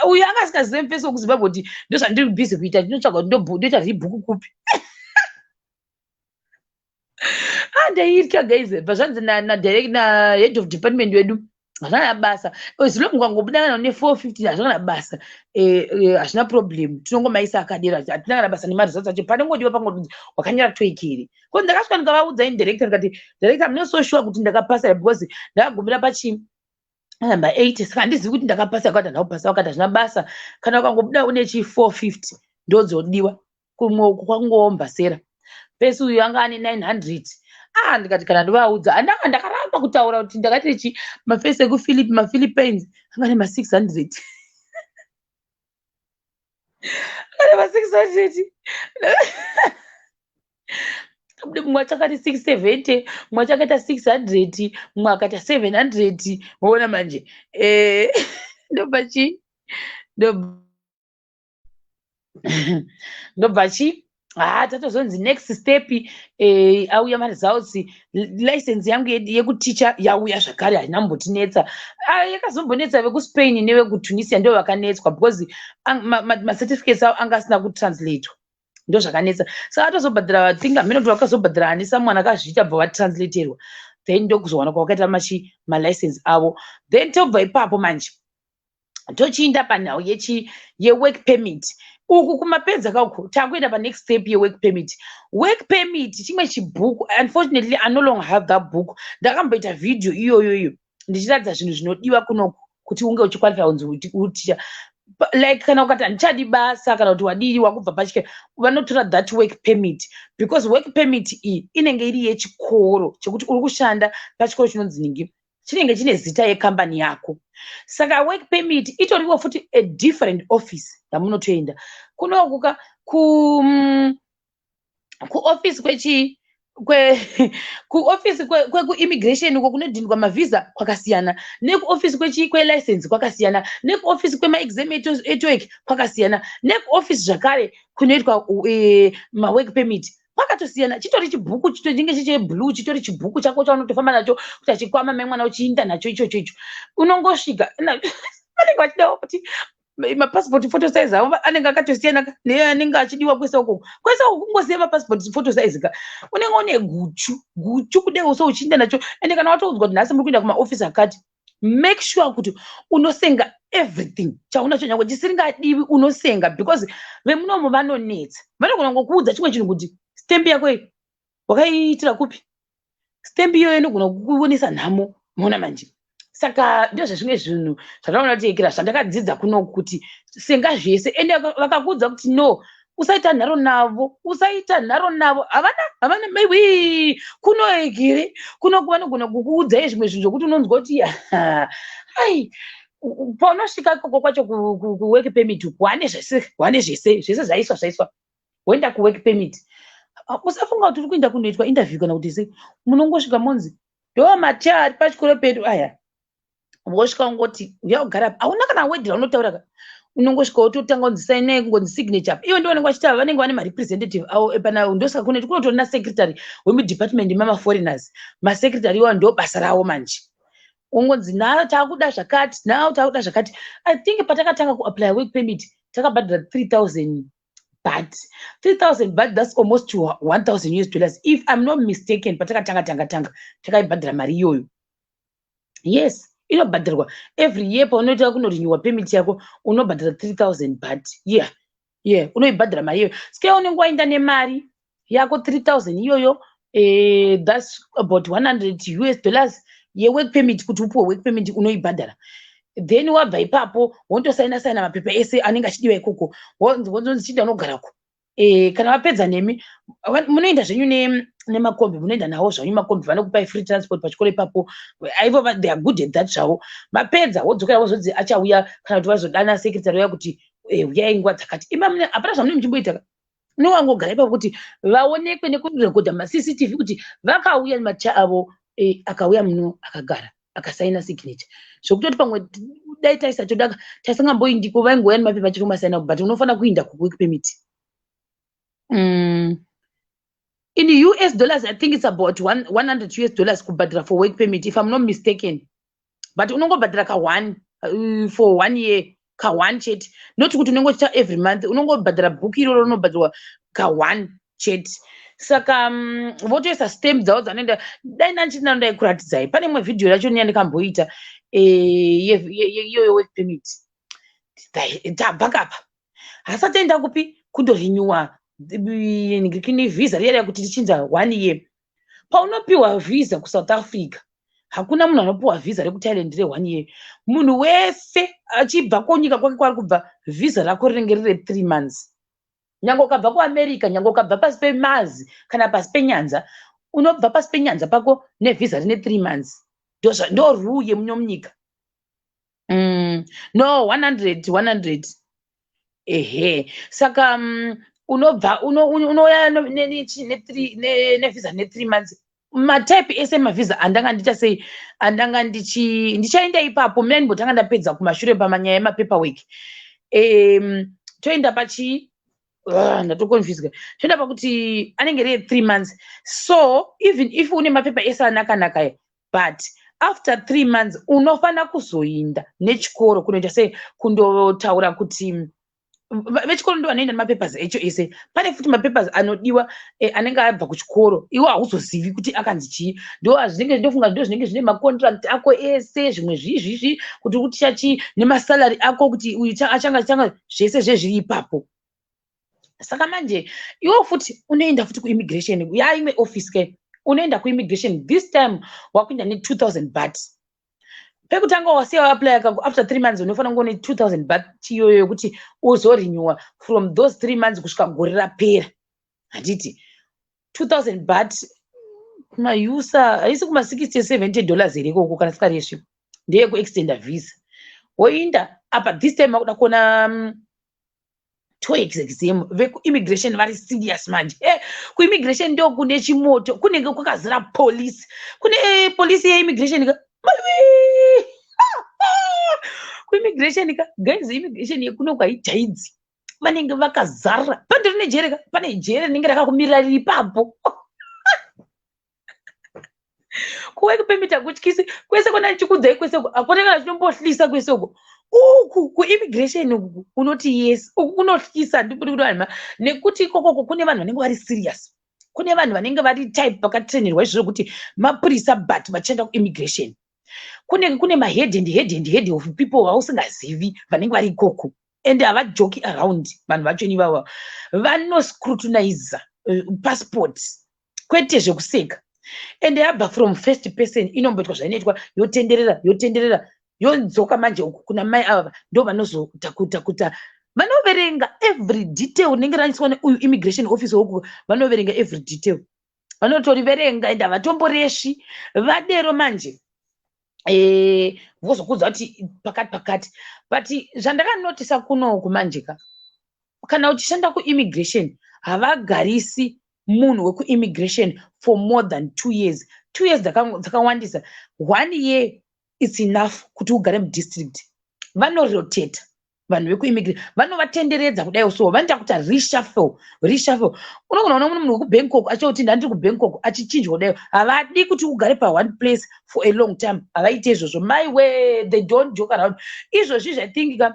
Uyu anga asingazive mufesi wekuZimbabwe kuti ndozvandiri busy kuita, ndinotsvaga kuti ndoita rebook kupi. Ah, ndaitya guys. Pazvanzi na head of department wedu, hazvina basa as long ukangobuda kana une 450, hazvina basa, hazvina problem, tinongomaisa akadero, hatina kana basa nemaresults acho. Panongodiwa pangoti wakanyora TOEIC here. Ko ndakasvika ndikavaudza indirector, ndikati, "Director, I'm not so sure kuti ndakapasa because ndakagumira pachi number 8, saka handizivi kuti ndakapasa." Akati handakupasa. Wakati hazvina basa, kana ukangobuda une chi 450 ndodzodiwa, kumwe kwakungowombasera pesi. Uyu anga ane 900. Ah, ndikati kana ndivaudza, andanga ndakaramba kutaura kuti ndakati chi mafesi ekuMaphilippines anga ane ma600, ane ma600. Mumwe achakati 670, mumwe achakaita 600, mumwe akaita 700. Woona manje, ndobva chi ndobva chi ha tatozonzi next step, auya maresults, license yangu yekuticha yauya zvakare, haina mbotinetsa. Ah, yakazombonetsa vekuSpain nevekuTunisia, ndo vakanetswa because macertificates avo anga asina kutranslatewa, ndo zvakanetsa. Saka atozobhadhara, think hameno kuti vakazobhadhara ani, someone akazviita, bva vatranslaterwa, then ndokuzowana kwavakaita machi malicense avo. Then tobva ipapo manje tochiinda panhau yechi yework permit. Uku kumapedza kauku, takuenda panext step yework permit. Work permit chimwe chibhuku. Unfortunately, I no longer have that book. Ndakamboita vhidhiyo iyoyo iyo ndichiratidza zvinhu zvinodiwa kunoku kuti unge uchiqualify kunzi uticha. Like kana ukati handichadi basa, kana kuti wadii, wakubva pachike, vanotora that work permit, because work permit iyi inenge iri yechikoro chekuti uri kushanda pachikoro chinonzi ningi, chinenge chine zita yekambani yako. Saka work permit itoriwo futi a different office yamunotoenda kunokuka kuoffice kwechi kwe kuofisi kwekuimmigration uko kunodhindwa mavhisa kwakasiyana, nekuofisi kwechi kwelicense kwakasiyana, nekuofisi kwemaexam eTOEIC kwakasiyana, nekuofisi zvakare kunoitwa mawork permit kwakatosiyana. Chitori chibhuku chinenge chicheblue, chitori chibhuku chako chaunotofamba nacho kuti achikwama mai mwana uchiinda nacho ichocho icho. Unongosvika, vanenge vachidawo kuti mapassport photo size avo anenge akatosiyana neanenge achidiwa kwese ukoko. Kwese uko kungosiya mapassport photo size ka, unenge une guchu guchu kudai so uchiinda nacho. Ende kana watoudzwa kuti nhasi muri kuenda kumaofisi akati, make sure kuti unosenga everything chaunacho, nyange chisingadiwi unosenga, because vemunomo vanonetsa, vanogona ngokuudza chimwe chinhu kuti stamp yako iyi wakaiitira kupi. Stamp iyoyo inogona kukuonesa nhamo, maona manje. Saka ndozvezvimwe zvinhu zvandakaona kuti ekera zvandakadzidza kunoku, kuti senga zvese. Ende vakakuudza kuti no, usaita nharo navo, usaita nharo navo, havana havana maiwi kunoekere kunoku vanogona kukuudzai zvimwe zvinhu zvokuti unonzwa kuti ai paunosvika ikoko kwacho kuwork permit uku, wane zvese, wane zvese, zvese zvaiswa, zvaiswa, woenda kuwork permit. Usafunga kuti uri kuenda kunoitwa interview kana kuti sei. Munongosvika monzi ndo macha ari pachikoro pedu aya. Wosvika ungoti uya kugara, hauna kana word raunotaura ka. Unongosvika wototanga kunzi sainai, kungonzi signature. Ivo ndo vanenge vachitaura, vanenge vane marepresentative avo epana. Ndosaka kune kunotori nasecretary wemudepartment mamaforeigners. Masecretary iwayo ndo basa ravo manje. Ungonzi now taakuda zvakati, now taakuda zvakati. I think patakatanga kuapply work permit takabhadhara 3000 baht, 3000 baht, that's almost to 1000 US dollars, if I'm not mistaken. Patakatanga tanga tanga takaibhadhara mari iyoyo. Yes, inobhadharwa every year. Paunoita kunorenewa permit yako unobhadhara 3000 baht. Yeah, unoibhadhara mari iyoyo. Saka unenge waenda nemari yako 3000 iyoyo, that's about 100 US dollars yework permit. Kuti upiwe work permit unoibhadhara. Then wabva ipapo, wondosaina saina mapepa ese anenge achidiwa ikoko, wonzonzi chiinda unogarako. Kana vapedza nemi, munoenda zvenyu nemakombi, munoenda nawo zvanyu makombi, vanokupai free transport pachikoro ipapo. Aivo, they are good at that zvavo. Mapedza, wodzokera, wozonzi achauya kana kuti vazodana secretary uya kuti uyai nguva dzakati. Ima, hapana zvamunenge muchimboita, unowangogara ipapo kuti vaonekwe nekurekodha maCCTV kuti vakauya nematicha avo. Akauya muno, akagara, akasaina signature, zvokutoti pamwe dai taisatoda taisangamboindiko, vaingouya nemapepa achitomasaina, but unofanira kuinda kuwork permit. In US dollars, I think it's about 100 US dollars kubhadhara for work permit, if I'm not mistaken, but unongobhadhara ka1 for one year, ka1 chete, not kuti unenge uchiita every month. Unongobhadhara bhuku iroro, rinobhadharwa ka1 chete. Saka votoisa stamp dzavo dzanoenda. Dai nandichiti ndai kuratidzai pane imwe vhidhiyo racho yandikamboita iyoyo work permit. Tabva kapa, hasati enda kupi kundorenewa kini vhisa riya kuti tichinza one year. Paunopiwa vhisa kuSouth Africa, hakuna munhu anopiwa vhisa rekuThailand re1 year. Munhu wese achibva kunyika kwake kwaari kubva, vhisa rako rinenge riri 3 months. Nyange ukabva kuAmerica, nyange ukabva pasi pemazi kana pasi penyanza, unobva pasi penyanza pako nevhisa rine 3 months. Ndo rule yemuno munyika. No, 100, 100, ehe. Saka unobva unouya nevhisa ne3 months. Matype ese mavhisa andanga ndiita sei, andanga ndichaenda ipapo, mina ndimbotanga ndapedza kumashure pamanyaya emapaperwork. Toenda pachii? Ndatoconfusika. Toenda pakuti anenge ree 3 months. So even if une mapepa ese anakanaka, but after 3 months unofanira kuzoinda nechikoro kunoita sei, kundotaura kuti vechikoro ndo vanoenda nemapapers echo ese. Pane futi mapapers anodiwa anenge abva kuchikoro, iwo hauzozivi kuti akanzi chii. Ndo zvinenge, ndofunga ndo zvinenge zvine macontract ako ese, zvimwe zvizvizvi kuti uri kuticha chii, nemasalary ako, kuti uyu achanga changa, zvese zvezviri ipapo. Saka manje iwo futi unoenda futi kuimmigration, yaimwe office ke. Unoenda kuimmigration, this time wakuenda ne2000 baht. Pekutanga wasiya waapply kako, after 3 months unofanira kunge une 2000 baht iyoyo yekuti uzorenewa from those 3 months kusvika gore rapera, handiti? 2000 baht kumaUSA haisi kuma60 $70 here ikoko, kana sikaresvi? Ndeyekuextenda visa. Woinda apa, this time wakuda kuona TOEIC exam. Vekuimmigration vari serious manje. Kuimmigration ndo kune chimoto, kunenge kwakazara polisi, kune polisi yeimmigration ka. Maiwe, kuimmigration ka, guys, immigration yekuno kwaijaidzi, vanenge vakazara pandiri nejere ka. Pane jere rinenge rakakumirira riri ipapo. Kuwork permit hakutyisi kwese kona ndichikudzai kwese uko, hakuna kana chinombohlisa kwese uko. Uku kuimmigration uku unoti yes, uku kunohlisa, ndikuti kuti vanhu, nekuti ikokoko kune vanhu vanenge vari serious, kune vanhu vanenge vari type vakatrainirwa izvozvo kuti mapurisa, but vachienda kuimmigration. Kunenge kune mahead and head and head of people vausingazivi vanenge vari ikoko, and havajoki around. Vanhu vacho ivava vanoscrutiniza passport, kwete zvekuseka. And yabva from first person, inomboitwa zvainoitwa, yotenderera, yotenderera, yodzoka manje uku kuna mai ava, ndo vanozotakuta kuta, vanoverenga every detail rinenge raiswa neuyu immigration officer woku. Vanoverenga every detail, vanotoriverenga, ende havatomboreshi. Vadero manje vozokudza kuti pakati pakati. But zvandakanotisa kunoku manje ka, kana uchishanda kuimmigration, havagarisi munhu wekuimmigration for more than 2 years. 2 years dzakawandisa, one year it's enough kuti ugare mudistrict. Vanorotata vanhu vekuimmigration, vanovatenderedza kudai, so vanoita kuti reshuffle, reshuffle. Unogona kuona munhu wekuBangkok achikuti ndandiri kuBangkok, achichinjwa kudai. Havadi kuti ugare paone place for a long time, havaite izvozvo. My way, they don't joke around izvozvi. I think ka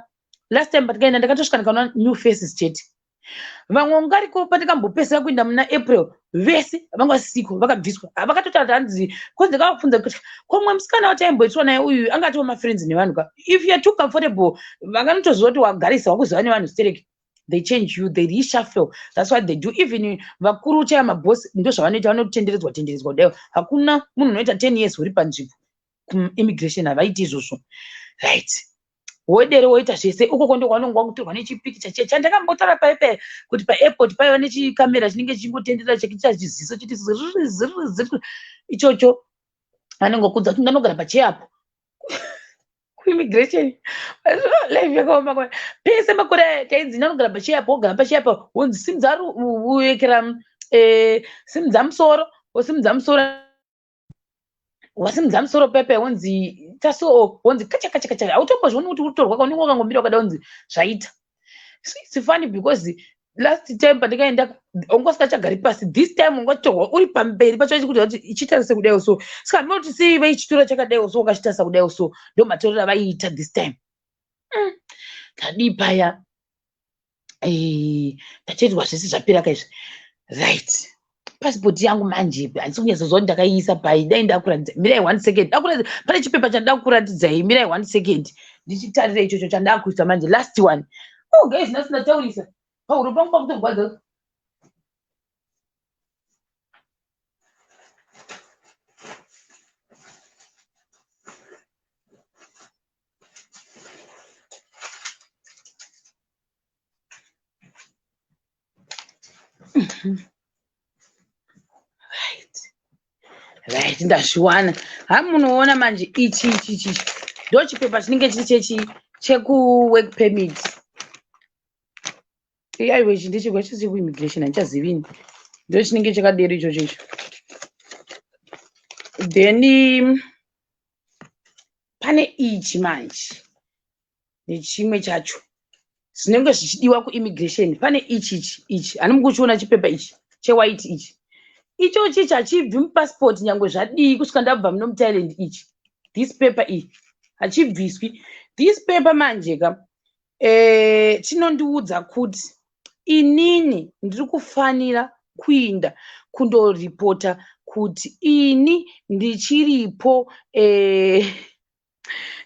last time patikaenda, ndakatosvika ndikaona new faces chete. Vamwe ungariko pandikambopesera kuenda muna April, vese vanga vasisiko, vakabviswa, vakatotaura kuti hanzi kozi. Ndakavabvunza kuti komwe musikana wataimboitwa naye uyu angatova mafriends nevanhu ka. If you are too comfortable, vanganotoziva kuti wagarisa, wakuziva nevanhu stereki, they change you, they reshuffle. That's what they do. Even vakuru chaya, mabhosi, ndo zvavanoita, vanotenderedzwa tenderedzwa kudaiwo. Hakuna munhu unoita 10 years uri panzvimbo. Kuimmigration havaiti izvozvo, right? Wodere woita zvese ukoko, ndokwaunonge wakutorwa nechipikicha chiya chandakambotaura paipai kuti paairport paiva nechikamera chinenge chichingotenderera, chekiita chiziso chiti ziriri ichocho. Vanenge kudza kuti ndanogara pacheya apo kuimmigration. Life yakaoma pese. Makore aya tainzi ndanogara pacheya apo, wogara pacheya apo, wonzi simudza, uekera, simudza musoro, wosimudza musoro. Wasimudza musoro pepe, wonzi taso, wonzi kacha kacha kacha. Hautombozvioni kuti uri kutorwa, kaunenge wakangomira wakada, wonzi zvaita. So it's funny because last time pandikaenda wanga usingachagari pasi. This time wanga uchitorwa uri pamberi pacho, vachikuti kuti ichitarise kudaiwo. So saka ndinoti sei vaichitora chakadaiwo? So wakachitarisa kudaiwo, so ndo matorero avaiita this time. Tadii paya? Tacherwa zvese, zvapera kaizvi, right? Pasipoti yangu manje handisi kunyatsoziva kuti ndakaiisa pai. Dai ndakuratidza. Mirai one second, ndakuratidza. Pane chipepa chandakuratidzai. Mirai one second, ndichitarira ichocho chandakuisa manje. Last one. Oh guys, nhasi ndataurisa, pahuro pangu pakutorwadza. Right, ndazviwana. Ha, munoona manje, ichi ndo chipepa chinenge chiri chechi chekuwork permit. Aiwa, ichi ndechekwa chisi chekuimmigration, handichazivini. Ndo chinenge chakadero ichocho icho. Then pane ichi manje, nechimwe chacho zvinenge zvichidiwa kuimmigration. Pane ichi hani mukuchiona chipepa ichi chewhite ichi? Ichochi ichi hachibvi mupasipoti nyange zvadii kusvika ndabva muno muThailand. Ichi, this paper iyi hachibviswi. This paper manje ka, chinondiudza kuti inini ndiri kufanira kuinda kundoripota kuti ini ndichiripo,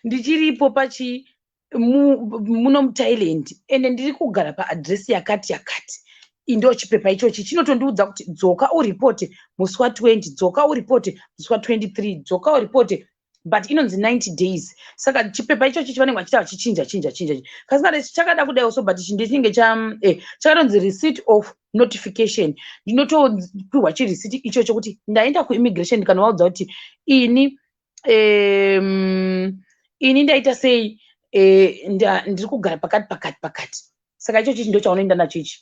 ndichiripo pachi muno muThailand, ende ndiri kugara paaddress yakati yakati. Ndo chipepa ichochi chinotondiudza kuti dzoka uripote musi wa20, dzoka uripote musi wa23, dzoka uripote, but inonzi 90 days. Saka chipepa ichochi chivanenge vachiita vachichinja chinja chinja kasingade chakada kudaiwo. So but ichi ndechinenge cha chakatonzi receipt of notification. Ndinotopiwa chireceipt ichocho kuti ndaenda kuimmigration, ndikanovaudza kuti ini ini ndaita sei, ndiri kugara pakati pakati pakati. Saka ichochi ndo chaunoenda nacho ichi.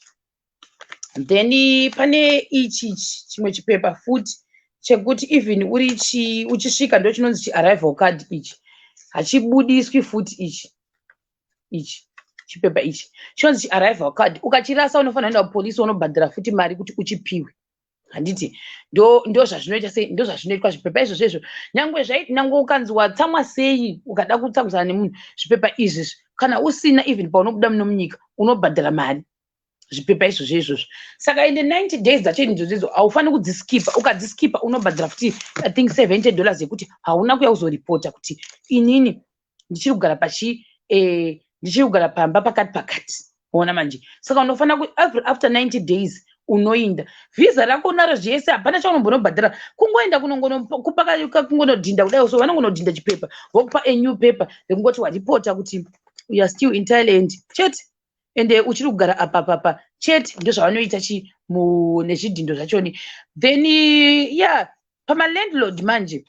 Then pane ichi chimwe chipepa futi chekuti even uri chi uchisvika, ndo chinonzi chiarrival card. Ichi hachibudiswi futi. Ichi chipepa ichi chinonzi chiarrival card. Ukachirasa unofanira kuenda kupolisi, unobhadhara futi mari kuti uchipiwe, handiti? Ndo zvazvinoita sei, ndo zvazvinoitwa zvipepa izvozvo izvo. Nyangwe zvai, nyangwe ukanzi watsamwa sei, ukada kutsamwisana nemunhu, zvipepa izvi kana usina, even paunobuda muno munyika unobhadhara mari, zvipepa izvozvo izvozvo. Saka ende 90 days dzacho idzodzo idzo haufaniri kudziskipa. Ukadziskipa unobhadhara futi, I think, $70 yekuti hauna kuya kuzoripota kuti inini ndichiri kugara pachi, ndichiri kugara pamba pakati pakati. Ona manje, saka unofanira every after 90 days unoinda. Vhisa rako unaro zvese, hapana chaunombonobhadhara. Kungoenda kunongonokupa, kungonodhinda kudai. So vanongonodhinda chipepa, vokupa a new paper rekungoti waripota kuti you are still in Thailand chete, ende uchiri kugara apa papa chete. Ndozvavanoita chi nezvidhindo zvachoni. Then yeah, pamalandlord manje,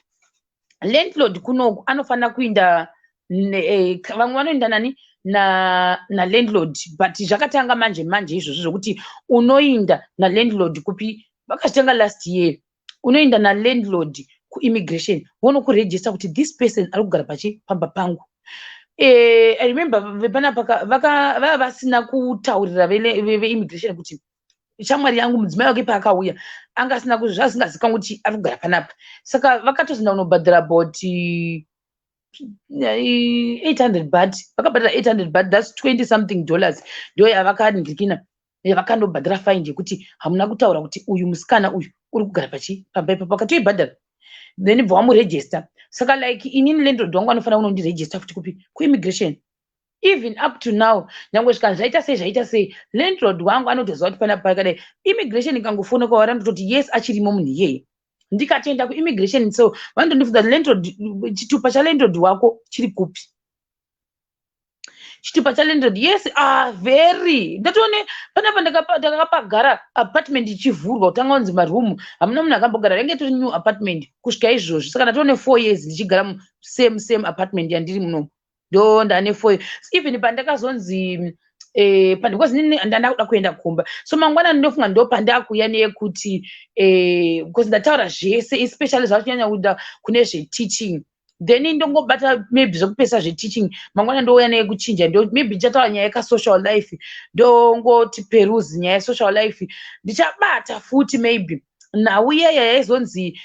landlord kunoku anofanira kuinda, vamwe vanoenda nani, nalandlord, but zvakatanga manje manje izvozvo zvokuti unoinda nalandlord kupi, vakazvitanga last year. Unoinda nalandlord kuimmigration, vonokurejista kuti this person ari kugara pachi pamba pangu. I remember vepanapa vava vasina kutaurira veimmigration kuti shamwari yangu mudzimai wake paakauya anga asina, zvasingazikanwa kuti ari kugara panapa. Saka vakatozoenda kunobhadhara about 800 baht. Vakabhadhara 800 baht, that's 20 something dollars. Ndo yavakandikina, yavakandobhadhara fine yekuti hamuna kutaura kuti uyu musikana uyu uri kugara pachi pamba ipapo. Vakatoibhadhara, then bva wamurejista. Saka like inini landlord wangu anofanira kunondirejista futi kupi? Kuimmigration. Even up to now, nyange zvikanzi zvaita sei, zvaita sei, landlord wangu anotoziva kuti panapa pakadai. Immigration ikangofona kwavari, anototi yes, achirimo munhu iyeye. Ndikatoenda kuimmigration, so vanotondibvunza, "Landlord, chitupa chalandlord wako chiri kupi?" Chitupa chalandlord, yes. Ah, very ndatoone panapa ndakapagara apartment ichivhurwa kutanga kunzi maroom, hamuna munhu akambogara, yange itori new apartment kusvika izvozvi. Saka ndatone 4 years ndichigara musame same apartment yandiri munomu. Ndo ndane 4 years. Even pandakazonzi because nini ndanda kuda kuenda kumba, so mangwana ndinofunga ndo pandakuya neyekuti because ndataura zvese, especially zvachonyanya kuda kune zveteaching, then ndongobata maybe zvekupesa zveteaching. Mangwana ndouya neyekuchinja, ndo maybe ndichataura nyaya yekasocial life, ndongoti peruse nyaya yesocial life. Ndichabata futi maybe nhau iyaya yaizonzi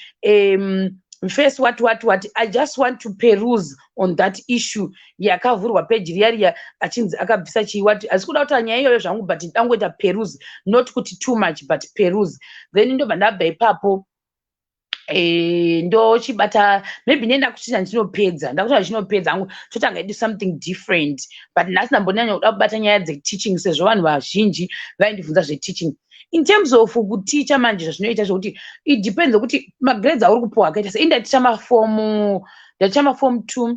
first what what what. I just want to peruse on that issue yakavhurwa peji riya riya achinzi akabvisa chiwati. Asi kuda kutaura nyaya iyoyo zvangu, but ndangoita peruse, not kuti too much, but peruse. Then ndobva ndabva ipapo, ndochibata maybe nenda kuchita ndinopedza, ndakuti ndinopedza hangu, totanga idu something different. But nhasi ndambonyanya kuda kubata nyaya dzeteaching, sezvo vanhu vazhinji vaindibvunza zveteaching. In terms of kuticha manje, zvazvinoita zvokuti it depends kuti magrades auri kupiwa akaita sei. Ndaticha maform, ndaticha maform 2,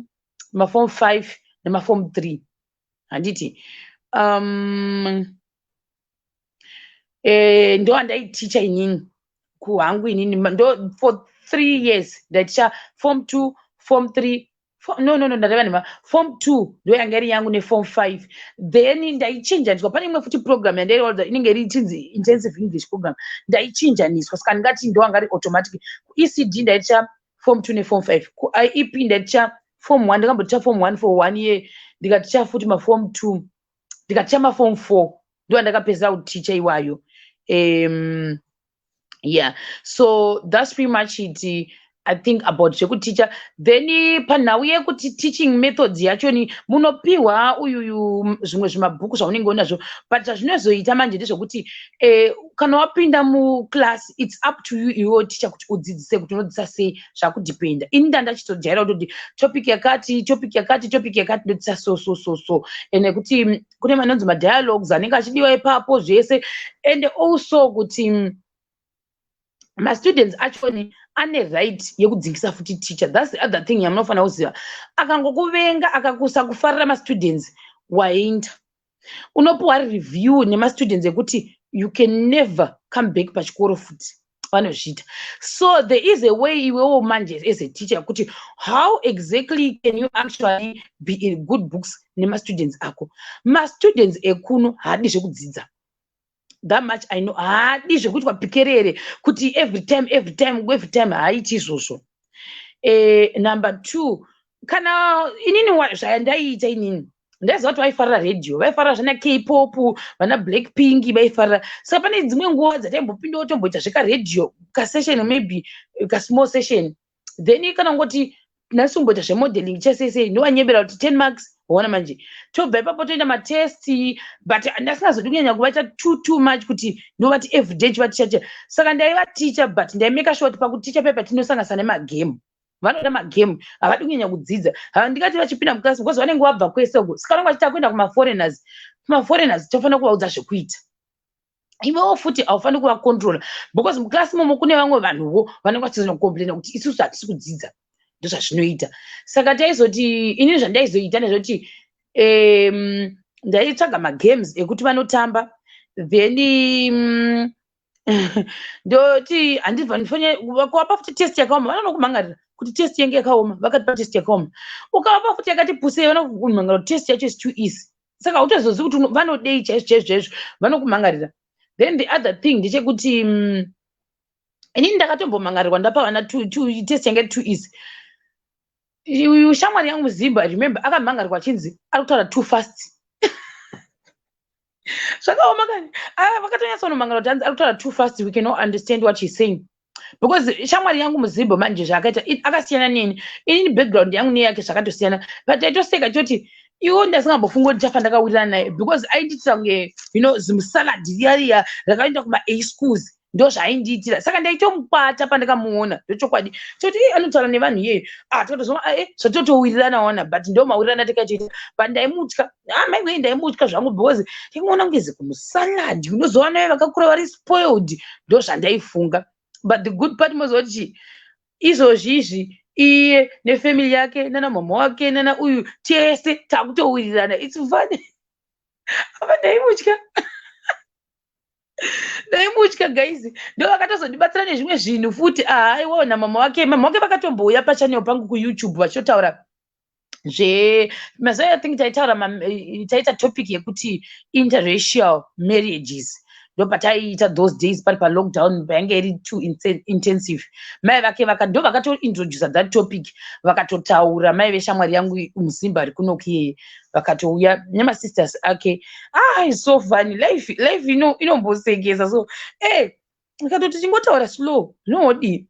maform 5 nemaform 3, handiti? Ndo andaiticha inini kuhangu inini, ndo for 3 years ndaiticha form 2, form 3. No, ndareva nema form 2 ndo yanga iri yangu neform 5. Then ndaichinjaniswa pane imwe futi program yandairodza, inenge iri ichinzi intensive English program, ndaichinjaniswa. Saka ndingati ndo anga ri automatic. KuECD ndaiticha form 2 neform 5. KuIEP ndaiticha form 1, ndakamboticha form 1 for one year, ndikaticha futi maform 2, ndikaticha maform 4. Ndo andakapedzisa kuticha iwayo. Yeah, so that's pretty much it, I think, about zvekuticha. Then panhau yekuti teaching methods yachoni, munopiwa uyuyu zvimwe zvimabhuku zvaunenge unazvo, but zvazvinozoita manje ndezvekuti kana wapinda muclass, it's up to you iwewo ticha kuti udzidzise, kuti unodzidzisa sei, zvakudhipenda. Ini ndandachitojaira kutoti topic yakati, topic yakati, topic yakati, ndodzidzisa so so so so, ende kuti kune manonzi madialogues anenge achidiwa ipapo zvese. And also kuti mastudents achoni ane right yekudzingisa futi teacher. That's the other thing yamunofanira kuziva. Akangokuvenga, akakusakufarira, mastudents waenda unopiwa review nemastudents ekuti you can never come back pachikoro futi. Vanozviita. So there is a way iwewo manje as a teacher kuti how exactly can you actually be in good books nemastudents ako. Mastudents ekuno haadi zvekudzidza that much, I know. Haadi zvekuitwa pikerere kuti every time, every time, every time, haaiti izvozvo. Number two, kana inini zvandaiita inini, ndaiziva kuti vaifarira redhiyo, vaifarira zvana K-pop, vana Black Pink vaifarira. Saka pane dzimwe nguva dzataimbopindawo tomboita zvekaredhiyo kasession, maybe kasmall session. Then kana ngoti nhasi kumboita zvemodeling chesesei, ndovanyebera kuti 10 marks, waona manje. Tobva ipapo toenda matest, but ndasingazodi kunyanya kuvaita too too much kuti ndovati everyday chivatichacha. Saka ndaivaticha, but ndaimeka sure kuti pakuticha pepa tinosanganisa nemagame. Vanoda magame, havadi kunyanya kudzidza. Ndingati vachipinda muclass, because vanenge vabva kwese uko, saka vanenge vachita kuenda kumaforeigners. Kumaforeigners tofanira kuvaudza zvekuita. Iwewo futi haufaniri kuvacontrola, because muclass imomo kune vamwe vanhuwo vanenge vachizonokomplaina kuti isusu hatisi kudzidza. Ndozvazvinoita. Saka taizoti inini zvandaizoita ndezvekuti ndaitsvaga magames ekuti vanotamba. Then ndoti handibva kuvapa futi test yakaoma, vanonokumhangarira kuti test yenge yakaoma, vakatipa test yakaoma. Ukavapa futi yakati pusei, vanokumhangarira kuti test yacho is too easy. Saka hautozozivi kuti vanodei chaizvo chaizvo chaizvo, vanokumhangarira. Then the other thing ndechekuti inini ndakatombomhangarirwa ndapa vana test yange too easy. Uyu shamwari yangu muZimba, remember, akamhangarirwa achinzi ari kutaura too fast. Zvakaoma kani. Vakatonyatsonomhangara kuti hanzi ari kutaura too fast, we cannot understand what he's saying, because shamwari yangu muZimba manje zvaakaita akasiyana neni. Inini background yangu neyake zvakatosiyana, but taitoseka toti iwo ndasingambofungi kuti ndichafa ndakawirirana naye, because aindiitira kunge zimusalad riya riya rakaenda kuma-A schools. Ndo zvaaindiitira. Saka ndaitomukwata pandakamuona, ndochokwadi choti anotaura nevanhu iyeyo. Ah, tikatozoona zvatotowirirana ona, but ndo mawirirana takaitoita. But ndaimutya, ah, maiwei, ndaimutya zvangu, because ndaimuona kunge zikumusalad. Unozoona vakakura vari spoiled. Ndo zvandaifunga. But the good part, moziva kuti chii? Izvozvi izvi iye nefamily yake, nana mama wake, nana uyu, tese takutowirirana. It's funny. Apa ndaimutya, ndaimutya, guys. Ndo vakatozondibatsira nezvimwe zvinhu futi. Ahaiwa, namama wake, mama wake vakatombouya pachannel pangu kuYouTube vachitotaura zve mazuva. I think taitaura, taita topic yekuti interracial marriages. Ndo pataiita those days, pari palockdown, payange iri too intensive. Mai vake ndo vakatointroduca that topic, vakatotaura. Mai veshamwari yangu muZimba ari kunoku iyeye vakatouya nemasisters ake. Ah, it's so funny. Life inombosekesa. So akatoti chingotaura slow, zvinodii?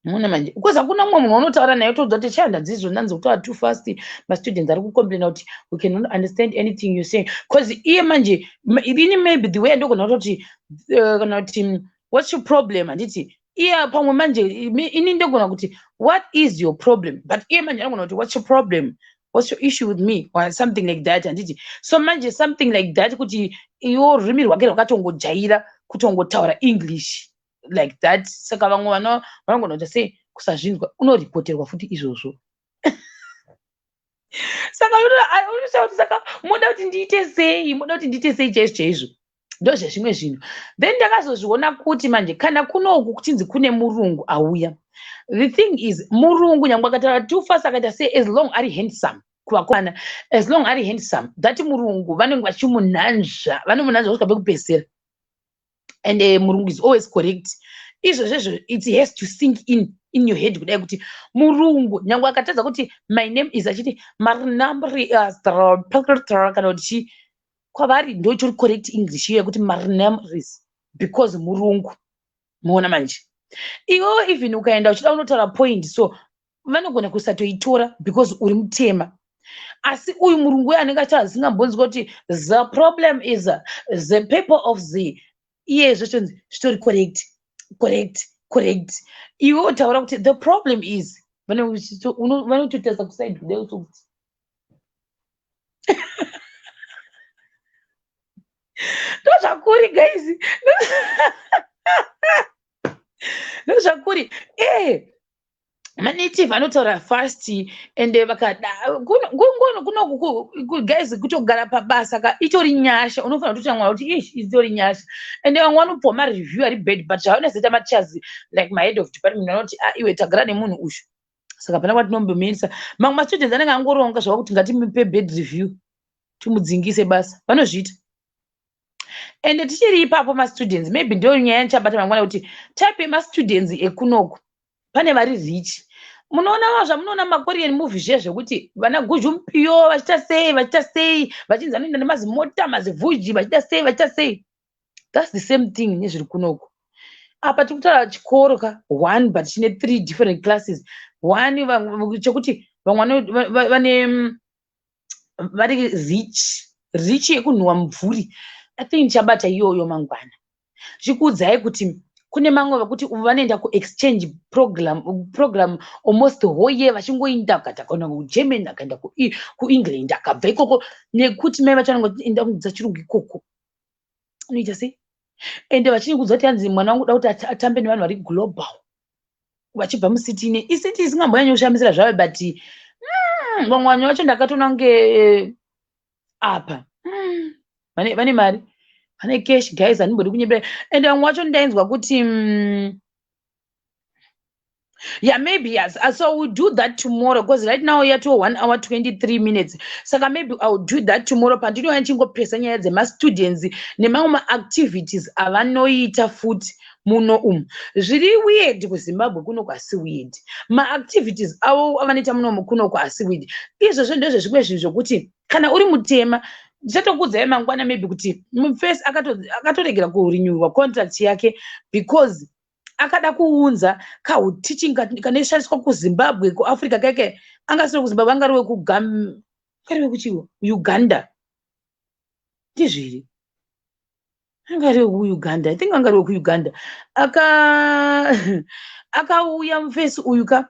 Muona manje, because hakuna mumwe munhu waunotaura naye toudza kuti chaenda dzidzo, ndanzi kutaura too fast, mastudents ari kucomplaina kuti we cannot understand anything you say. Because iye manje, ini maybe the way andogona kutoti kana kuti "What's your problem?" handiti? Iye pamwe manje, ini ndogona kuti, "What is your problem?" But iye manje anogona kuti, "What's your problem? What's your issue with me?" or something like that, handiti? So manje something like that, kuti iwo rurimi rwake rwakatongojaira kutongotaura English like that. Saka vamwe vana vanogona kuita sei? Kusazvinzwa, unoripoterwa futi izvozvo. Saka unoshaya kuti saka moda kuti ndiite sei? Moda kuti ndiite sei chaizvo chaizvo? Ndozvezvimwe zvinhu. Then ndakazozviona kuti manje kana kunoku kuchinzi kune murungu auya, the thing is, murungu nyangwe akataura too fast, akaita sei, as long ari handsome kuvakomana, as long ari handsome, that murungu vanenge vachimunhanzva, vanomunhanzva kusvika pekupedzisira. And murungu is always correct. Izvozvezvo it has to sink in your head kudai kuti murungu nyangwe akatadza kuti "My name is", achiti "Marinamri", kana kuti chi, kwavari ndo itori correct English iyo yekuti "Marinamris", because murungu. Muona manje, iwewo even ukaenda uchida unotaura point, so vanogona kusatoitora because uri mutema. Asi uyu murungu uyo anenge achitaura zvisingambonzwa kuti "The problem is the people of the", iye zvotonzi zvitori correct, correct, correct. Iwe utaura kuti "The problem is", vanototarisa kuside kudai kuti ndozvakuri, guys, ndozvakuri. Manative anotaura fast ende vakada kunoku, guys, kutogara pabasa ka itori nyasha. Unofanira kutoita Mwari kuti ish, itori nyasha. Ende vamwe vanopuwa mareview ari bad, but zvavanozoita machazi, like mahead of department vanoti, "Ah, iwe, tagara nemunhu uyu, saka pana kwatinombomuendesa." Mamwe mastudents anenge angoronga zvava kuti ngatimupe bad review, timudzingise basa. Vanozviita. Ende tichiri ipapo, mastudents, maybe ndo nyaya ndichabata mangwana, kuti type yemastudents ekunoku, pane vari rich. Munoona zvamunoona maKorean movie zviya, zvekuti vana guzhumpiyo vachiita sei, vachiita sei, vachinzi vanoenda nemazimota, mazivhuji, vachiita sei, vachiita sei. That's the same thing nezviri kunoku. Apa tiri kutaura chikoro ka one, but chine three different classes. One chekuti vamwe vane vari rich, rich yekunhuhwa mumvuri. I think ndichabata iyoyo mangwana, zvichikuudzai kuti kune mamwe vekuti vanoenda kuexchange program almost the whole year, vachingoinda, akaenda kana kuGermany, akaenda kuEngland, akabva ikoko, nekuti mai vacho vanongoenda kudzidza chirungu ikoko. Unoita sei? Ende vachikuudza kuti hanzi mwana wangu da kuti atambe nevanhu vari global, vachibva mucity ine icity isingambonyanyi kushamisira zvavo. But vamwe vanhu vacho ndakatoona kunge apa vane mari, vane cash, guys, handimbodi kunyepera. Ende vamwe vacho ndainzwa kuti yeah, maybe yes. So we'll do that tomorrow, because right now yato 1 hour 23 minutes. Saka maybe I will do that tomorrow, pandinouya ndichingopesa nyaya dzemastudents nemamwe maactivities avanoita futi muno umu. Zviri weird kuZimbabwe, kuno kwasi weird maactivities avo avanoita munomu, kuno kwasi weird. Izvozvo ndezvezvimwe zvinhu zvokuti kana uri mutema, ndichatokuudzai mangwana maybe, kuti mufesi akatoregera kurinyurwa contract yake because akada kuunza kauteaching kanoshandiswa kuZimbabwe, kuAfrica keke. Angasiri kuZimbabwe, angari wekuchiwo Uganda, ndizviri, angari wekuUganda, I think angari wekuUganda. Akauya mufesi uyu ka,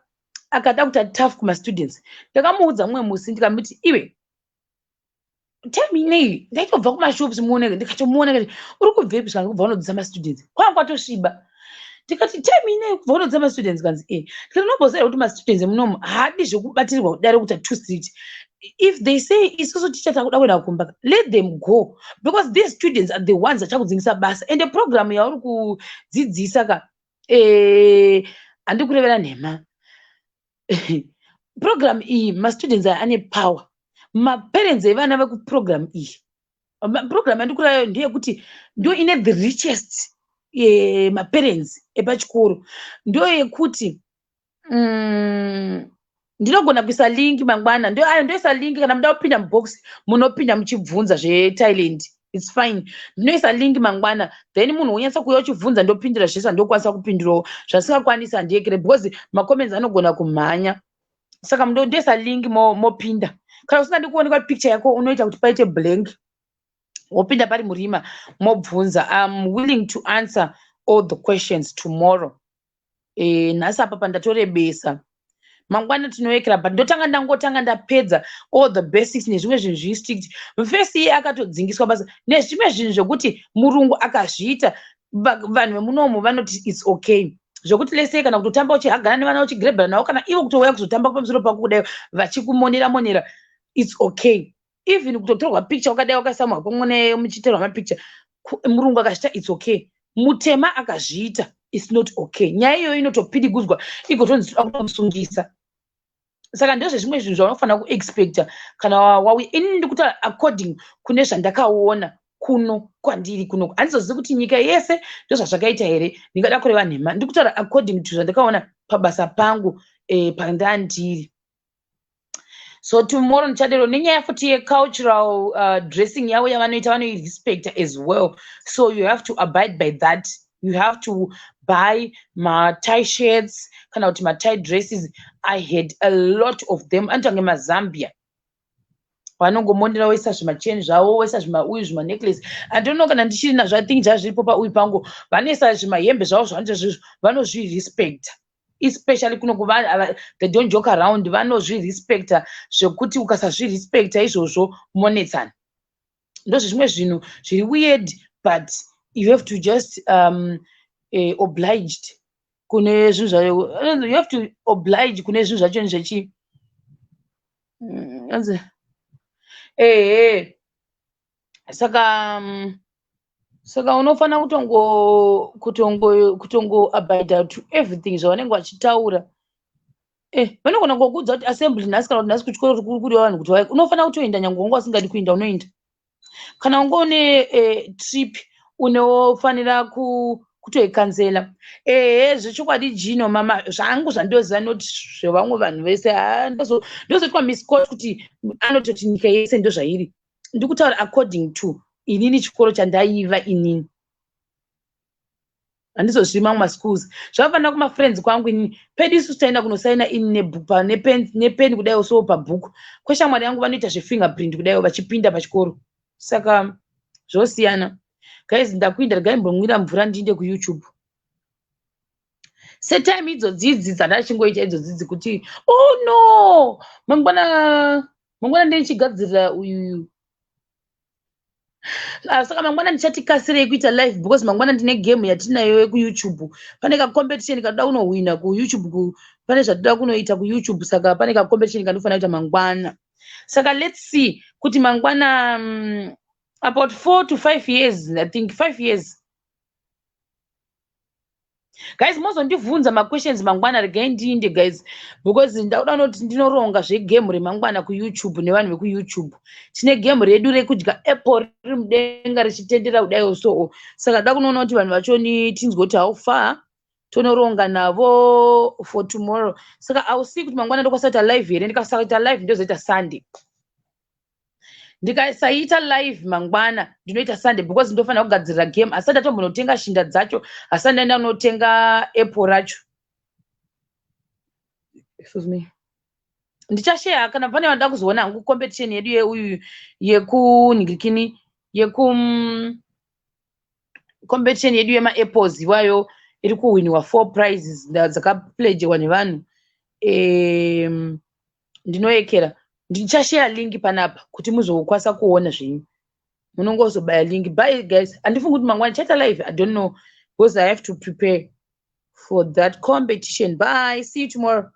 akada kuti atough kumastudents. Ndakamuudza mumwe musi, ndikamuti, "Iwe, time inei ndaitobva kumashops, muone." Ndikatomuona kati, "Uri kubvepi?" Zvangu kubva unodzisa mastudents, kwanga kwatosviba. Ndikati, "Time ine kubva unodza mastudents?" Kanzi, "E." Ndikati, "Unomboziva kuti mastudents emunomu haadi zvekubatirirwa kudare, kuita too strict. If they say, 'Isusu ticha takuda kuenda kumba,' let them go, because these students are the ones achakudzingisa basa. Ende program yauri kudzidzisa ka, handi kurevera nhema, program iyi, mastudents aya ane power. Maparents evana vekuprogram iyi, program yandikurayo ndeyekuti ndo ine the richest maparents epachikoro. Ndoyekuti ndinogona kuisa link mangwana. Ndoisa link. Kana muda kupinda mubox, munopinda muchibvunza zveThailand, it's fine. Ndinoisa link mangwana, then munhu wonyatsa kuuya uchibvunza, ndopindura zvese zvandokwanisa kupindurawo. Zvasingakwanisi handiyekere, because macomments anogona kumhanya. Saka ndoisa link, mopinda. Kana usingadi kuonekwa picture yako, unoita kuti paite blank, wopinda pari murima, mobvunza. I'm willing to answer all the questions tomorrow. Nhasi apa pandatorebesa, mangwana tinoekera, but ndotanga ndangotanga ndapedza all the basics nezvimwe zvinhu zviri strict. Mufesi iye akatodzingiswa basa nezvimwe zvinhu zvekuti murungu akazviita, vanhu vemunomu vanoti it's okay. Zvokuti lesei kana kutotamba uchihagana nevana, uchigirebhera navo, kana ivo kutouya kuzotamba pamusoro pako kudai, vachikumonera monera, it's okay. Even kutotorwa picture wakadai, wakaisa muhako muchitorwa mapicture, murungu akazviita, it's okay. Mutema akazviita, it's not okay. Nyaya iyoyo inotopidigudzwa, igotonzi toda kutomusungisa. Saka ndezvezvimwe zvinhu zvaunofanira kuexpecta kana wauya. Ini ndikutaura according kune zvandakaona kuno kwandiri kuno. Handizozivi kuti nyika yese ndozvazvakaita here, ndingada kureva nhema. Ndikutaura according to zvandakaona pabasa pangu, pandandiri. So tomorrow ndichadero nenyaya futi yecultural dressing yavo yavanoita, vanoirespecta as well. So you have to abide by that. You have to buy maThai shirts kana kuti maThai dresses. I had a lot of them. Anoita kunge maZambia, vanongomonera, voisa zvimacheni zvavo, voisa zvimauyu, zvimanecklace. Handinono kana ndichiri nazvo, I think zvazviripo pauyu pangu. Vanoisa zvimahembe zvavo zvavanoita zvizvo, vanozvirespecta, especially kuno. They don't joke around. Vanozvirespecta zvekuti ukasazvirespecta izvozvo, monetsana. Ndozvezvimwe zvinhu zviri weird, but you have to just obliged kune zvinhu zvayo. You have to oblige kune zvinhu zvacho zvechi ehe. Saka unofanira kutongo abide to everything zvavanenge vachitaura. Vanogona kungokuudza kuti assembly nhasi, kana kuti nhasi kuchikoro kuri kuriwa vanhu kuti vauye, unofanira kutoenda. Nyange wanga usingadi kuenda, unoenda. Kana wanga une trip, unofanira kutoicancela. Ehe, zvechokwadi jino mama zvangu zvandoziva, noti zvevamwe vanhu vese. Ha, ndozoitwa misquote kuti anototi nyika yese ndozvairi. Ndikutaura according to inini, chikoro chandaiva inini. Handizozvivi mamwe maschools. Zvakafanira kumafriends kwangu inini, pedu isusu taenda kunosaina ini nepeni kudaiwo so pabhuku. Kweshamwari yangu vanoita zvefingerprint kudaiwo vachipinda pachikoro. Saka zvosiyana. Guys, ndakuinda, regai mbomwira mvura, ndiinde kuYouTube. Setime idzodzidzi dzandachingoita idzodzidzi kuti, oh no, mangwana, mangwana ndeichigadzirira uyuyu. Saka mangwana ndichati kasirei kuita live, because mangwana ndine game yatinayo yekuYouTube. Pane kacompetition kanoda kunohwina kuYouTube, pane zvatinoda kunoita kuYouTube. Saka pane kacompetition kanofanira kuita mangwana. Saka let's see kuti mangwana, about 4 to 5 years, I think 5 years. Guys, mozondibvunza maquestions mangwana. Regai ndiinde, guys, because ndakuda noti ndinoronga zvegame remangwana kuYouTube nevanhu vekuYouTube. Tine game redu rekudya apple riri mudenga richitendera kudaiwo. So saka da kunoona kuti vanhu vachoni tinzwe kuti how far tonoronga navo for tomorrow. Saka ausi kuti mangwana ndokwanisa kuita live here? Ndikasaita live, ndozoita Sunday. Ndikasaita live mangwana, ndinoita Sunday, because ndofanira kugadzirira game. Asati atombonotenga shinda dzacho, asati ndaenda kunotenga apple racho. Excuse me, ndichasheya kana pane vanoda kuzoona hangu competition yedu yeuyu yekunhingirikini, yeku competition yedu yemaapples iwayo iri kuhwiniwa four prizes dzakapledgewa nevanhu. Ndinoekera, ndichasheya link panapa kuti muzokwanisa kuona zvenyu. Munongozobaya link. Bye guys. Handifungi kuti mangwana ndichaita live, I don't know, because I have to prepare. For that competition. Bye, see you tomorrow.